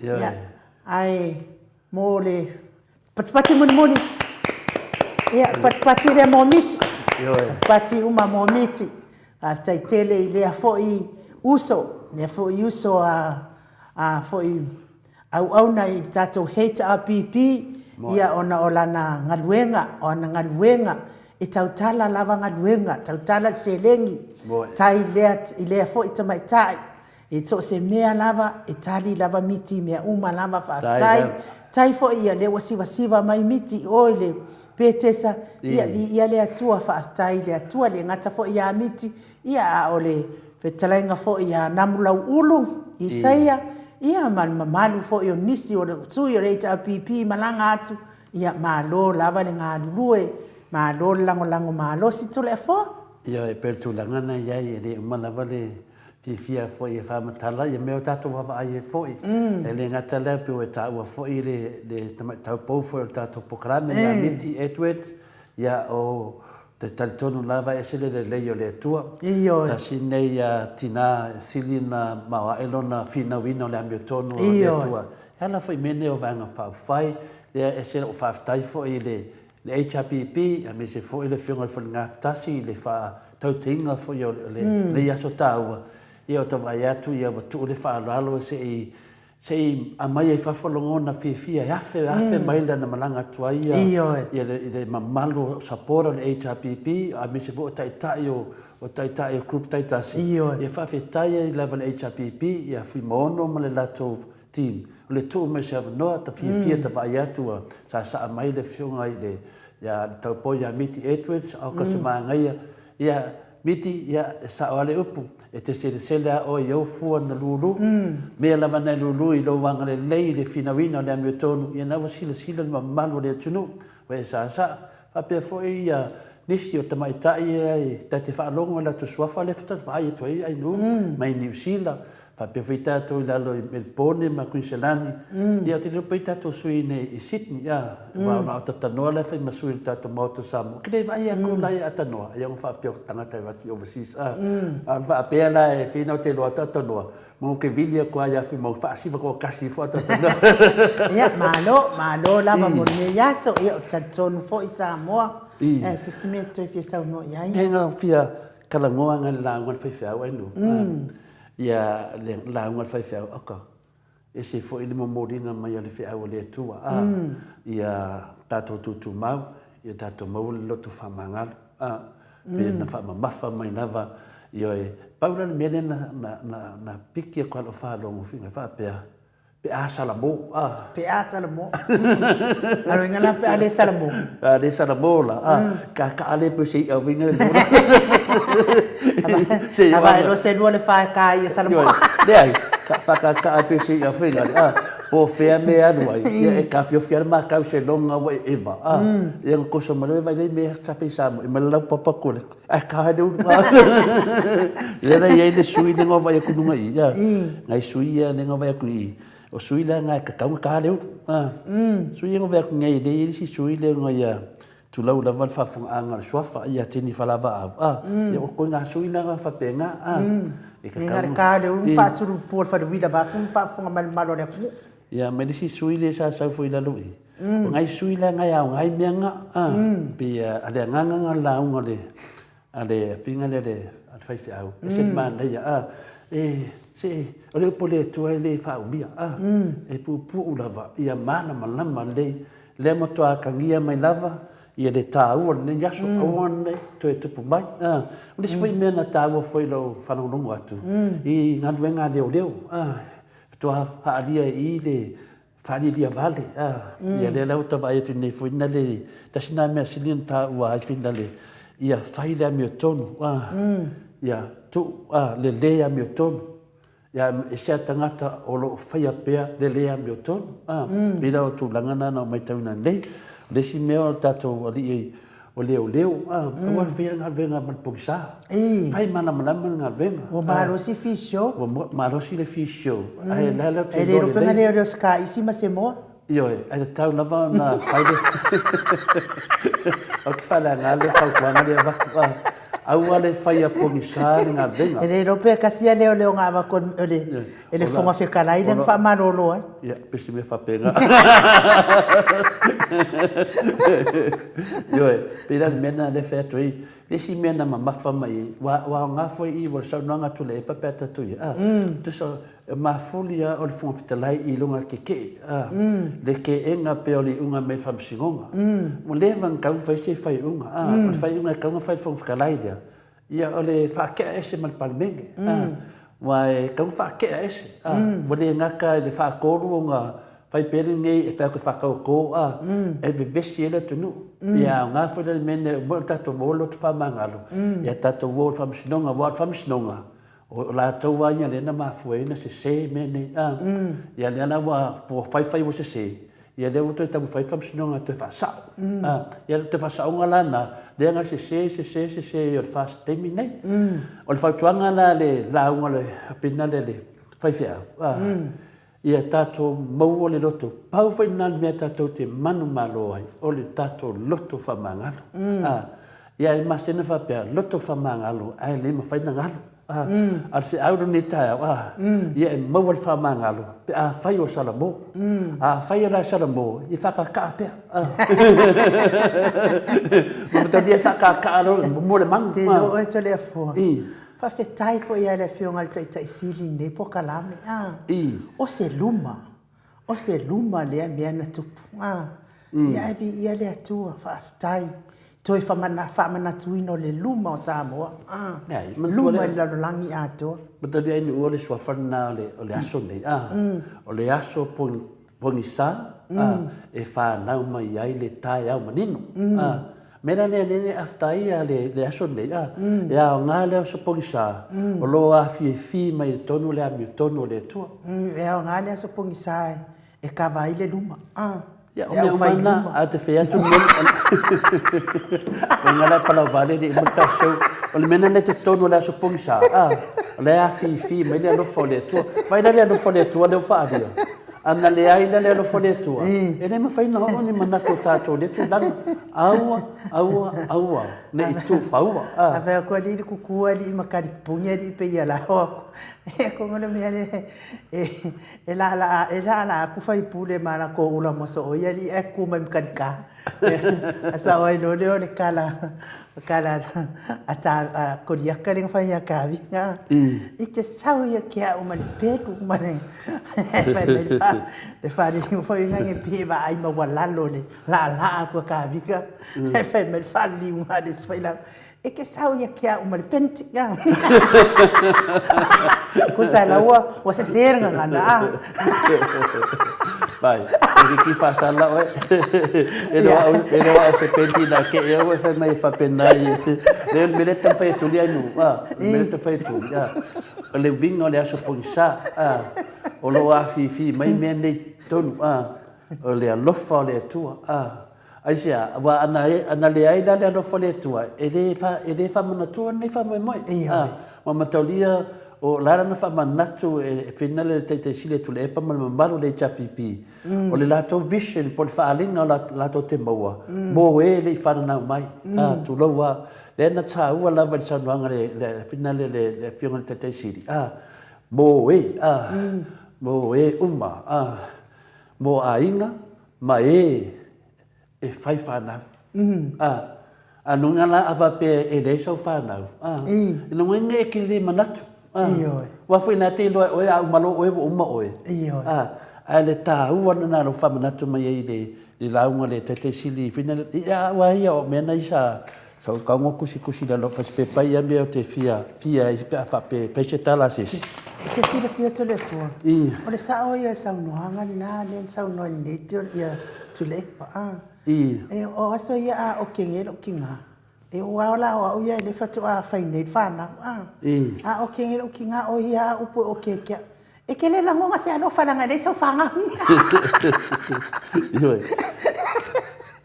Ia, ae mo le patipati mulimuli, ia, patipati lea mo miti, patipati uma mo miti. Faafetai tele i lea foi uso, lea foi uso a, a foi auauna i le tatou HRPP, ia ona o lana galuega, o ana galuega, e tautala lava galuega, tautala le seleni, tai lea, i lea foi tamaitai, e so o se mea lava, e tali lava miti i mea uma lava, faafetai. Tai foi ia lea ua sivasiva mai miti i o i le Petesa, ia viia le Atua, faafetai i le Atua, le gata foi ia miti, Ia, a o le fetalaiga foi ia Namulauulu Isaia, ia ma le mamalu foi o nisi o sui o le HRPP i malaga atu, ia malo lava le galulue, malo le lagolago malosi Toleafoa. Ioe, e pei o le tulaga na i ai, e le uma lava le fiafia foi e faamatala ia mea o tatou vaavaai ai foi. E le gata lea, pei ua e taua foi le tamaitai pou foi o le tatou polokalame ia Miti Edward, ia o Te talitonu lava e ese le lelei o le Atua. Ioe. Tasi nei tina e sili ona maoae lona finauina o le amiotonu o le Atua. E ala foi i mea nei o Vaega Faaupufai, lea e ese lou faafetai foi i le HRPP aemaise foi le Afioga i le Falegatasi i le faatautaiga foi o lenei aso taua. Ia ou te vaai atu ua tuu le faaaloalo se i Se i aumai ai fafo lagona fiafia e afe afe mai lana malaga atu ai ia ia le, le mamalu o support o le HRPP aemaise foi o taitai o o taitai o group taitasi. Ia faafetai ai lava le HRPP ia Fuimaono ma le latou team o le tuu mai o se avanoa ta fiafia ta vaai atu ua saasaa mai le afioga i le ia le taupou ia Miti Edwards aoka se manaia ia Miti, ia, e sao lava le upu, e te selesele lava oe i ou fua na lulu. Mea lava na e lulu i lou agalelei i le finauina o le amiotonu, ia na ua silasila le mamalu o le atunuu, ua e saasaa. Faapea foi ia nisi o tamaitai ia e ta te faalogo i latou suafa lea faatoa vaai atu ai Ainuu mai Niu Sila, Faapea foi tatou i lalo i Melebone ma Kuiniselani, ia ou te le iloa pe i ai tatou sui i i Sydney, a, aua ona o tatanoa la e fai ma sui o le tatou Maota o Samoa. Ou te le vaai atu la e atanoa, ia ona faapea o tagata e avatu i overseas, a. A ona faapea la e fina ou te iloa atu atanoa, ma ou te vili atu lava ia Fuaimauga, faasiva toatasi ifo atanoa. Ia, malo, malo lava mo lenei aso. Ia, ou te talitonu foi Samoa, e se isi mea e toe fia saunoa i ai? Mea na fia talanoa agai le lauga a le faifeau ai no. Ia le lauga a le faifeau, oka, ese foi le momoliga mai o le feau a le Atua, a, ia tatou tutumau, ia tatou maua le loto faamagalo, a, pe na faamamafa mai lava, ioe, pau la le mea lea na, na, na, na piki atu lava i lau faalogo, faapea, Pe a salamo, a. Pe a salamo. Alo inga la pe a le salamo. A le salamo la, a. Ka ka ale pe se i awinga le mora. Ava e lo se lua le fa ka ia salamo. Le ai, ka fa ka ka pe se i awinga le, a. Po fea me alu ai, ia e ka fio fia ma kau se longa wa e eva, a. Ia ngo koso ma le vai le me sa pe sa mo, e ma lau papa ko le. Ai ka haere uru a. Ia la iai le sui le ngā vai aku nunga i. Ia. Ngai sui ia le ngā vai aku i. O sui la ngai ka kaunga ka haere uru. A. Sui ia ngā vai aku ngai le i si sui le ngā ia tulau lava le whaafunga a ngā suafa ia tini whalava au. A. Ia o koe ngā sui la ngā whape ngā. A. E ka kaunga. Ka haere uru whaasuru pua le whare wira vāku whaafunga mai le malo le aku. Ia mai le si sui le sa sau foi lalo i. O ngai sui la ngai ao ngai mea nga. A. Pe a le anganga nga launga le a le finga le le a le faifeau. E se manaia a. E se o le upu le Atua e le faaumia a. E puupuu lava ia malamalama lelei. Lea matua atagia mai lava ia le taua o lenei aso, aua nei toe tupu mai. A. O le isi foi mea na taua foi i lou faalogologo atu i galuega a leoleo a. Faatoa faaalia i i le faalialia vale, a. Ia lea la ua ta vaai atu nei foi na le, tasi na mea sili ona taua ai fina le, ia fai le amiotonu, a. Ia tuu, a, le le amiotonu. Ia e ese a tagata o lo o faia pea le le amiotonu, a. Pei la o tulaga na na ou matauina nei. O le isi mea o tatou alii o leoleo, a, aua le faia le galuega ma le pogisa. Fai malamalama le galuega. Ua malosi fisio. Ua malosi le fisio. Ae la la E le iloa pe na leoleo se kaisi ma se moa. Ioe, ae tatau lava ona fai le Ou te faaleaga le fautuaga lea e avatu, a, aua le faia pogisa le galuega. E le iloa pe tasi ia lea o le ona avatu e le Fofoga Fetalai lea na faamalolo ai. Ia, pe se mea faapena. Ioe, pei la o le mea lena lea e fai atu ai, le isi mea na mamafa mai ai, ua aoga foi i i le saunoaga a Tuilaepa pe a tatou i ai, a, tusa, E mafuli lava o le Fofoga Fetalai i luga kekee, a, le keega pei o le iuga mai le Faamasinoga. Ua leva ona tatau ona fai se faaiuga, a, o le faaiuga e tatau ona fai e le Fofoga Fetalai lea, ia o le faatea ese ma le Palemene, a, aua e tatau ona faatea ese, a, ua le gata i le faatolu ona fai pea lenei e fai atu e faataoto, a, e vevesi ai le atunuu. Ia aoga foi la le mea lenei, ua tatou maua le loto faamagalo, ia tatou o i le Faamasinoga, aua o le Faamasinoga, O latou lava ia lea na mafua ai ona sese mea nei, a. Ia lea la ua fai fai ua sese, ia lea ua toe taumafai le Faamasinoga e toe faasao, a. Ia o le toe faasaoga la lena, lea na sese, sese, sese ai o le FAST i le taimi lenei. O le fautuaga la a le lauga a le Apina lea le faifeau, a, ia tatou maua le loto, pau foi lena o le mea tatou te manumalo ai, o le tatou loto faamagalo. A, ia e masani ona faapea, loto faamagalo ae le mafai ona galo. A, a o le feau lenei taeao, a, ia e maua le faamagalo pe afai o Salamo. Afai o la e Salamo, ia faataataa pea. A, ma matalia e faataataa loa mo le manu. Te iloa oe Toleafoa. Faafetai foi ia le Afioga i le Taitai Sili i lenei polokalame, a. O se luma, o se luma lea mea na tupu, a. Ia ae viia le Atua, faafetai toe faamanatuina o le luma o Samoa, a. Luma i le lalolagi atoa. Mataulia Ainuu o le suafa lena o le aso lenei, a. O le aso pogisa e fanau mai ai le taeao manino. A mea la lea lea e aftaia le aso lenei, a, e aoga le aso pogisa o lo o afiafi mai i totonu o le amiotonu o le Atua. E aoga le aso pogisa e kava ai le luma. A. Ia, o mea uma na, a te fai atu mea, o ngala palauvale le uma ta show, o le mea na le totonu o le aso pogisa, a, o la e afifi mai le alofa o le Atua. Vai la le alofa o le Atua lea ua faaalia. A na leai la le alofa o le Atua, e le mafai ona oo ni manatu o tatou i lea tulaga. Aua, aua, aua, ne i tuufaua. A fai atu alii le kuku alii ma kalipuni alii pe ia la o aku. E kogo le mea le e laalaa e laalaa atu faipule ma latou ula moso oi alii ae kuku mai ma kalika. A sao ai loa lea o le kala kala a ta a Koliata lea na fai ia Kavina. I te sau ia ke au ma le pelu ma le fai mai le fa le faaliliuga foi lena e pei e vaai maualalo le laalaa atu a Kavina. Ae fai mai le faaliliuga a le isi failautu, E te sau ia te au ma le penti. Tusa la ua ua sese le gagana a. Vai, e ke ki whaasala oe. E le au, e le au se penti na ke e au e whai mai e whapena i. Le mele te whai tuli ai nu, a, le mele te whai tuli, a. O le winga o le aso pongisa, a, o lo afifi mai mea nei tonu, a, o le alofa o le Atua, a. Aisea? Aua ana, ana leai la le alofa o le Atua, e le, e le faamanatua lenei faamoemoe. Ioe. Ua mataulia, o la lana faamanatu e, e whina le Taitai Sili e Tuilaepa ma le mamalu o le HRPP, o le latou vision po o le faaaliga o la, latou te maua, mo e le i fananau mai. A, tulou lava. Lea na taua lava i le saunoaga le, le, whina le, le, le Afioga i le Taitai Sili, a, mo e, a, mo e uma, a, mo aiga, Ma e e fai whanau. A, a no nga la ava pe e leai sau whanau. A, e no ngai e ke le manatu. A, wa foi na te iloa e oe a uma loa oe ua uma oe. A, ae le taua lena lou faamanatu mai ai i le le lauga le Taitai Sili whina le, ia aua ia o mea na i sa sa ou tago kusikusi i lalo o fasipepa ia mea ou te fia fia ai pe a faapea e fai se tala a se isi. E te silafia Toleafoa, o le sao ia o le saunoaga lena lea na saunoa ai nei ia Tuilaepa, a. E o aso ia a oke nei lou tiga, e ua ao la o au ia e le faatoa fai nei le fanau, a. A oke nei lou tiga, o ia a upu e oke ai ke au. E te le lagona se alofa leaga e leai sau fanau. Ioe.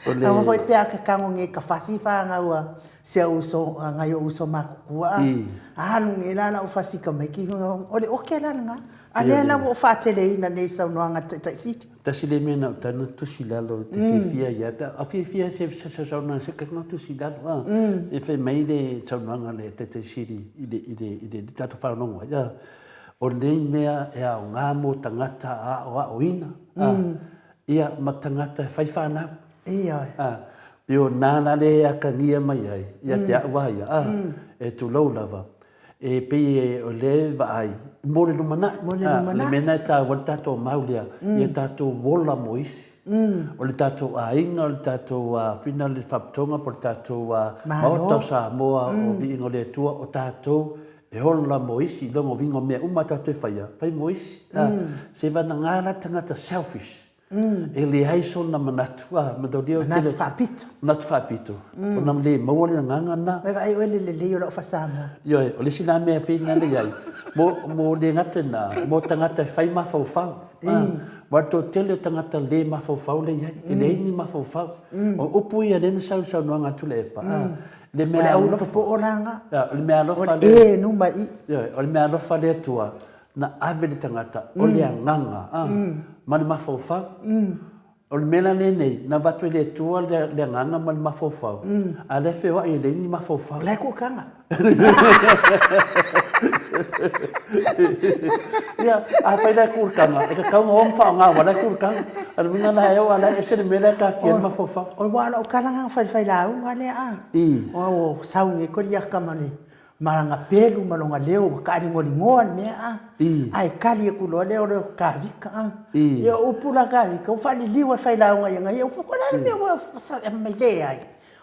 O le... Aua foi pe a kakago nge ka fasi whanau a si au uso, a ngai o uso makuku a. Alu nge la lau fasi ka mai ki hunga, o le oke la nga. A lea la ua faateleina nei saunoaga a le Taitai Sili. Tasi le mea na uta na tusi i lalo te fiafia ia pe a fiafia se saunoaga se kaka tusi i lalo a e fai mai le saunoaga a le Taitai Sili i le i le i le tatou faalogo ai a o lenei mea e aoga mo tagata aoaoina a ia ma tagata e fai fanau a pei o na la le atagia mai ai ia te au a ia a e tulou lava E pei e o lea e vaai mo le lumanai. Mo le lumanai. O le mea lena e taua ai le tatou mau lea, ia tatou ola mo isi. O le tatou aiga, o le tatou whina le faapitoga po o le tatou Maota o Samoa o Viiga o le Atua, o tatou e ola mo isi i luga o uiga o mea uma tatou e faia, fai mo isi. Seivagana la le tagata selfish. E leai sona manatu, a, mataulia o tele. Manatu faapito. Manatu faapito. Ona le maua le agaga lena. Ua vaai oe le lelei o lau faa-Samoa. Ioe, o le isi la mea e finagalo i ai, mo, mo le gata lena, mo tagata e fai mafaufau. A, aua o le toatele o tagata le mafaufau lea e i ai, e leai ni mafaufau. O upu ia lea na sau i le saunoaga a Tuilaepa, a, le mea alofa. O le au popoo la lena. O le mea alofa lea. O le e numa i. Ioe, o le mea alofa a le Atua, na ave le tagata, o le agaga, a, ma le mafaufau. O le mea la lenei, na avatu e le Atua le agaga ma le mafaufau, a o lea e feoai e leai ni mafaufau. O la e kuakaga. Ia, afai la e kuakaga, e tatau ona o ma faaaoga aua o la e kuakaga. A o le uiga la e o a o la e ese le mea la e taatia ai le mafaufau. O aua o lau tala lena na failafailaauga lea a. Ua sau nei Koliata ma le ma lana pelu ma lona leo ua taaligoligoa le mea a, ae tali atu loa lea o le Kavika a. Ia o upu la Kavika ua faaliliu e le failauga ia ia upu, o le a le mea ua mai leai,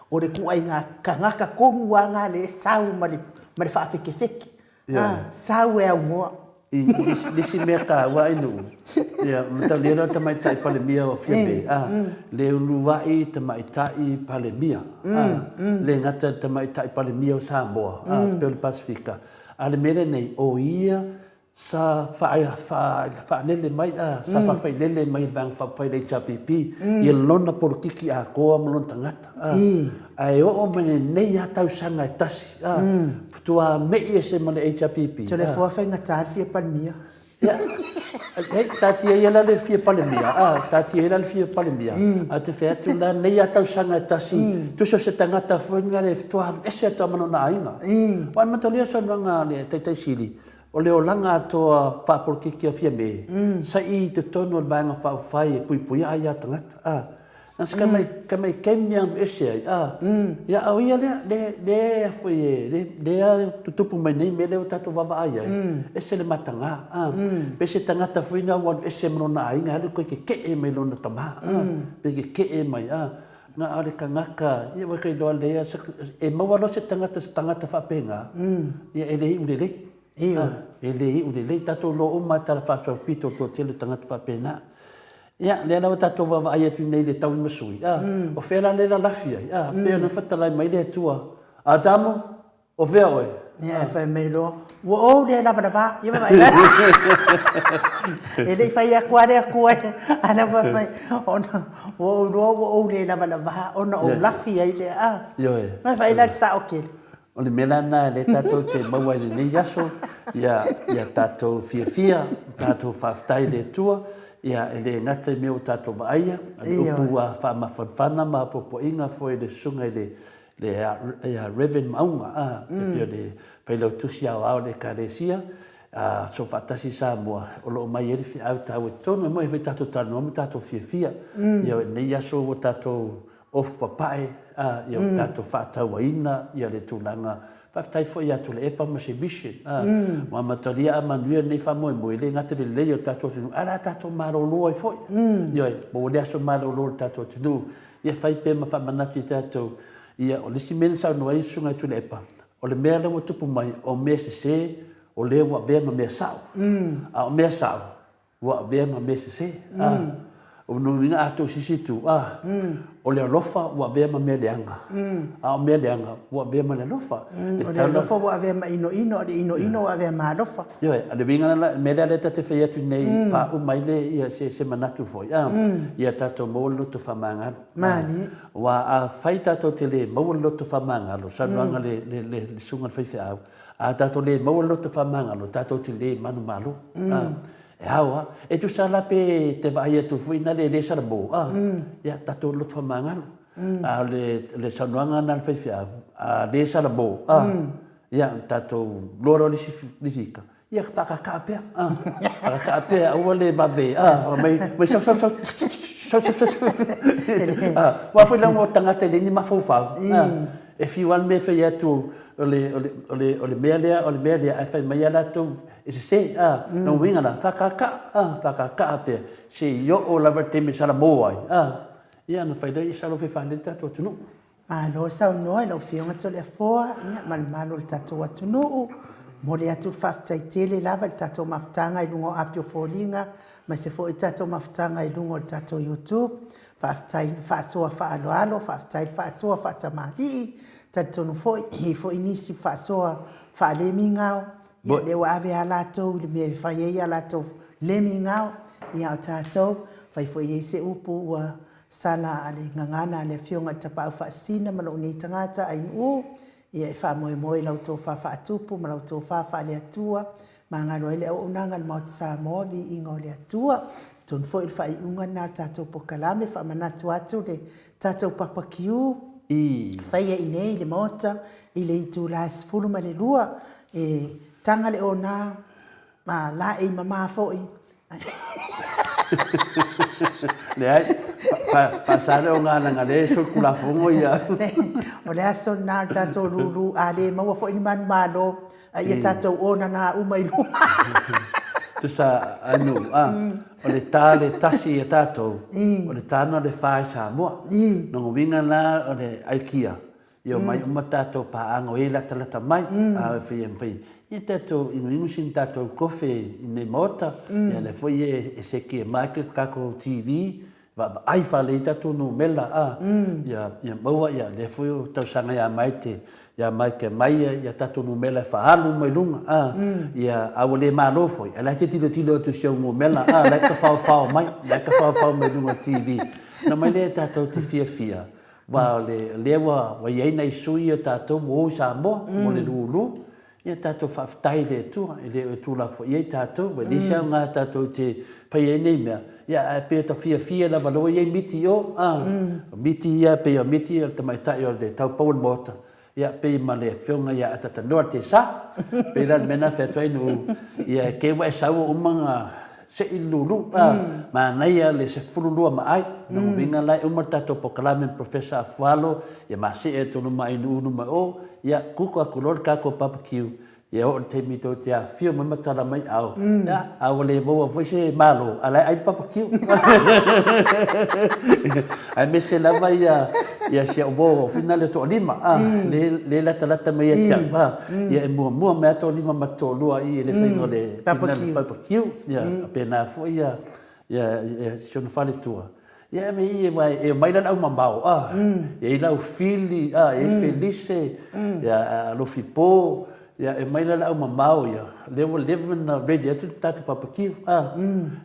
o le ituaiga tagata tonu lava lena lea e sau ma le faafekefeke, a, sau e aunoa. I le isi mea taua ai nuu, ia, mataulia lea o le tamaitai Palemia o Fiamē, a, le uluai tamaitai Palemia, a, le gata i le tamaitai Palemia o Samoa, a, pei o le Pasefika. A o le mea lenei, o ia sa faalele mai, a, sa faafailele mai e le Vaega Faaupufai a le HRPP ia lona polokiki atoa ma lona tagata. Ae oo mai lenei lava tausaga e tasi, faatoa me'i ese ma le HRPP. Te le foa faigata le fia Palemia. Ia, hei, taatia ia la le fia Palemia, taatia ia la le fia Palemia, ae te fai atu la lenei lava tausaga e tasi, tusa o se tagata foi lena faatoa alu ese atu lava ma lona aiga. Aua e mataulia le saunoaga a le Taitai Sili, o le olaga atoa faapolokiki a Fiamē, sa i totonu o le Vaega Faaupufai e puipuia ai a tagata. Na se mai ka mai kemi alu ese ai a ia a o ia lea le le a foi e le le a tutupu mai nei mea lea ua tatou vaavaai ai ese le mataga a pe se tagata foi na ua alu ese ma lona aiga alu koe keke'e mai lona tama a pe keke'e mai a na o le tagata ia ua ka iloa lea e maua loa se tagata se tagata faapena ia e le iu lelei e le iu lelei tatou iloa uma lava tala faasoapito o le toatele o tagata faapena. Ia, lea la ua tatou vaavaai atu nei i le tauimasui, a, o fea la lea e lalafi ai? A, pei ona fetalai mai le Atua, Adamu, o fea oe? Ia, e fai mai loa, Ua ou le lavalava. Ia vaavaai la. E le i fai atu lava le Atua, ae la fai mai, ona ua ou iloa ua ou le lavalava ona ou lafi ai lea. A, Ioe. Vaavaai la i le sao tele. O le mea la lena lea tatou te maua ai i lenei aso, ia, ia tatou fiafia, tatou faafetai i le Atua, ia, e le gata i mea ua tatou vaaia, a le upu ua faamafanafana ma apoapoaiga foi i le susuga i le, le, ia Rev. Maauga, a, e pei o le Failautusi Aoao o le Ekalesia, a, Soofaatasi Samoa, o lo o mai ai le feau taua i totonu, e moni foi tatou talanoa ma tatou fiafia, ia, i lenei aso ua tatou Ofu papae, a, ia ua tatou faatauaina ia le tulaga. Faafetai foi ia Tuilaepa ma se vision, a, ua amatalia a manuia lenei faamoemoe, e le gata i le lelei o le tatou atunuu, ae o le a tatou malolo ai foi. Ioe, maua le aso malolo o le tatou atunuu. Ia fai pea ma faamanatu i tatou, ia, o le isi mea na saunoa ai le Susuga ia Tuilaepa, o le mea lea ua tupu mai, o mea sese, o lea ua avea ma mea sao. A o mea sao, Ua avea ma mea sese. A, o lona uiga a tou sisi itu, a, o le alofa ua avea ma mea leaga, a o mea leaga ua avea ma le alofa. O le alofa ua avea ma inoino, a o le inoino ua avea ma alofa. Ioe, a o le uiga lena, le mea lea lea ta te fai atu nei, paau mai le, ia, se, se manatu foi, a, ia tatou maua le loto faamagalo. Malie. Aua a fai tatou te le maua le loto faamagalo, saunoaga le, le, le, le susuga i le faifeau, a tatou le maua le loto faamagalo, tatou te le manumalo. A, e ao lava. E tusa la pe te vaai atu foi na le le salamo, a, ia, tatou loto faamagalo. A o le, le saunoaga lena a le faifeau, a le salamo, a, ia, tatou loa loa le isi, le isi ika, Ia, faakakaa pea, a, faakakaa pea, aua le vave, a, mai, mai sau, sau, sau, sau, sau, sau, a, aua foi leaga o tagata e leai ni mafaufau, a, e fiu lava le mea e fai atu o le, o le, o le, o le mea lea, o le mea lea, ae fai mai lava latou e sese, a, lona uiga la, faakakaa, a, faakakaa pea, seia oo lava i le taimi e salamo ai, a, ia ona fai lea, ia salo fai le tatou atunuu. Malo saunoa i lau Afioga Toleafoa ia ma le mamalu o le tatou atunuu. Momoli atu le faafetai tele lava i le tatou mafutaga i luga o api o foliga, aemaise foi le tatou mafutaga i luga o le tatou YouTube. Faafetai i le faasoa faaaloalo, faafetai i le faasoa faatamalii. Talitonu foi, e i ai foi nisi faasoa faalemigao, ia lea ua ave lava latou i le mea e fai ai a latou lemigao. Ia a o tatou, fai foi i ai se upu ua Sala a le gagana a le Afioga i le Tapaau Faasisina ma lou nei tagata Ainuu, ia e faamoemoe i lau tofa faatupu ma lau tofa faale-Atua, magalo ai le auaunaga a le Maota Samoa, viiga o le Atua. Atonu foi o le faaiuga lena o le tatou pokalame, faamanatu atu le tatou papakiu, faia i nei i le Maota i le itula e 12, e taga le ona Ma laei mama foi. Leai, faasa le ogalaga lea e solitulafono ia. O le aso lena o le tatou lulu, a le maua foi ni manumalo, a ia tatou onana uma i luma. Tusa anu, a, o le ta le tasi ia tatou, o le ta na o le fa i Samoa. Lona uiga la o le aikia, Ia omai uma tatou paaga o e latalata mai, a fai e mafai ia tatou inuinu sina tatou kofe i nei maota, ia lea foi e seki e Mike le tatou TV, vaavaai faalelei tatou numera a, ia ia maua ia lea foi o tausaga ia Mike ia Mike e aumai ia tatou numera e faaalu uma i luga a, ia a ua le malo foi, a la e te tilotilo atu i si au numera a, la e tafaofao mai, la e tafaofao mai i luga o le TV. Ona omai lea tatou te fiafia, Aua o lea ua i ai nai sui o tatou ua o i Samoa mo le lulu, ia tatou faafetai i le Atua, e le o tuulafoaia ai tatou, ua leai se aoga tatou te fai ai nei mea, ia ae pei e tau fiafia lava o lea ua i ai miti i o, a, o miti ia pei o miti o le tamaitai o le taupou o le Maota, Ia, pei ma le afioga ia Atatanoa le Tesa. Pei la le mea lena e fai atu ai nuu, ia e te ua e sau ua uma ona sei le lulu, a, manaia le 12 ma ai. Lona uiga la e uma le tatou pokalame ma Professor Afualo, ia ma see atu luma ai nuu luma o, ia kuka atu loa le tatou barbecue, Ia oo i le taimi tou te afifio mai ma tala mai ao, ia, a ua le maua foi se malo, a o la e ai le papakiu. Aemaise lava ia, ia si au uo foi lena le toalima, a, le, le latalata mai ia te au, a, ia e muamua mai lava toalima ma te toalua i le faiga o le papakiu. Ia, faapena foi ia, ia, ia si ona faletua. Ia me i aua e omai la le aumamao a, e i ai lau Fili a, e i ai Felise, ia Alofipo, ia e omai la le aumamao ia, lea ua leva ona ready atu le tatou papakiu a.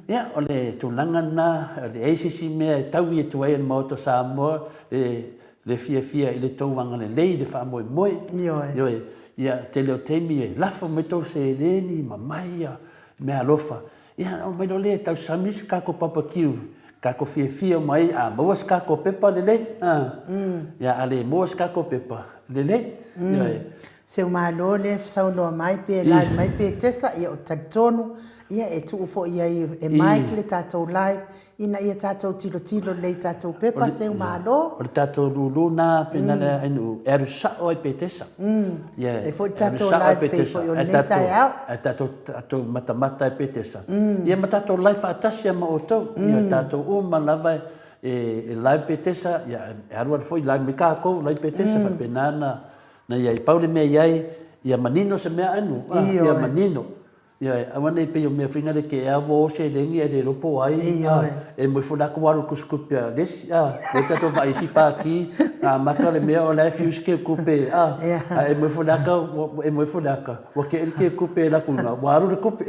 Ia o le tulaga lena, e leai se isi mea e taui atu ai e le Maota o Samoa le fiafia i le tou agalelei i le faamoemoe. Ioe. Ioe. Ia tele o taimi e lafo mai tou seleni ma mai ia meaalofa. Ia, ona omai loa lea e tausami se tatou papakiu, tatou fiafia uma ai, a maua se tatou pepa, lelei. A, ia, a le maua se tatou pepa, lelei. Ioe. Seu malo lea e saunoa mai pe live mai pe tesa, ia ou te talitonu, ia e tuu foi i ai e Mike le tatou live ina ia tatou tilotilo lelei i tatou pepa, seu malo. O le tatou lulu na pena lea ainu e alu sao ai Petesa. Ia e foi tatou live pei foi o lenei taeao. Ae tatou tatou matamata e Petesa. Ia ma tatou live faatasi ma outou. Ia tatou uma lava e live Petesa, ia e alu alu foi live mai tatou live Petesa faapena na na iai. Pau le mea iai ia manino se mea ainu, ia manino. Ioe, aua nei pei o mea foi na le ke ea ua o seleni ae le iloa po o ai, a, e moe foi latou ua alu i le tusitupe a le isi, a, lea tatou vaai i isi pati, na amata le mea o la e fiu si ketupe, a, ae moe foi laka, e moe foi laka, ua kee le ketupe e alu atu i ina, ua alu le tupe.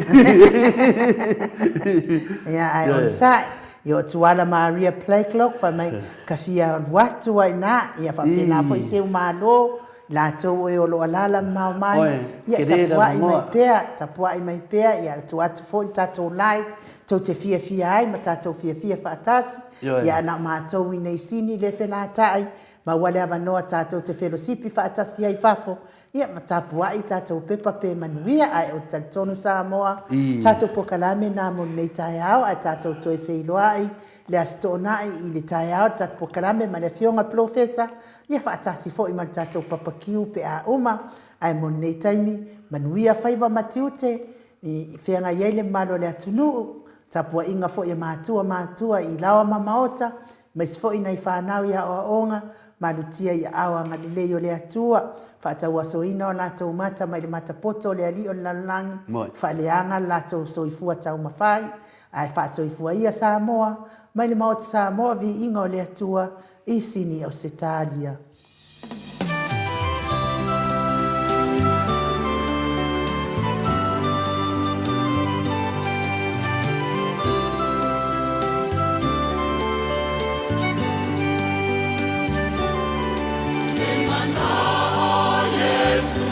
Ia, ae onosai, ia o Tuala Maria Blakelock fai mai, ka fia alu atu ai ina, ia faapena foi seu malo, Latou e o lo o alaala mamao mai, ia tapuai mai pea, tapuai mai pea, ia tuu atu foi le tatou live tou te fiafia ai ma tatou fiafia faatasi, ia na o matou i nei sini le felataai, maua le avanoa tatou te felosipi faatasi ai i fafo, ia ma tapuai tatou pepa pe manuia, ae ou te talitonu Samoa, tatou pokalame na mo lenei taeao ae tatou toe feiloai le Aso Toonai i le taeao le tatou pokalame ma le Afioga i le Polofesa, Ia faatasi foi ma le tatou papa kiu pe a uma, ae mo lenei taimi, manuia faiva ma tiute i feagai ai le mamalu o le atunuu, tapuaiga foi a matua matua i laoa ma maota, aemaise foi nai fanau i aoaoga, malutia i aao agalelei o le Atua, faatauasoina o latou mata mai le matapoto o le Alii o le lalolagi, faaleaga le latou soifua taumafai, ae faasoifua ia Samoa, mai le Maota Samoa, viiga o le Atua, i Sini Ausetalia. Le mana o Iesu.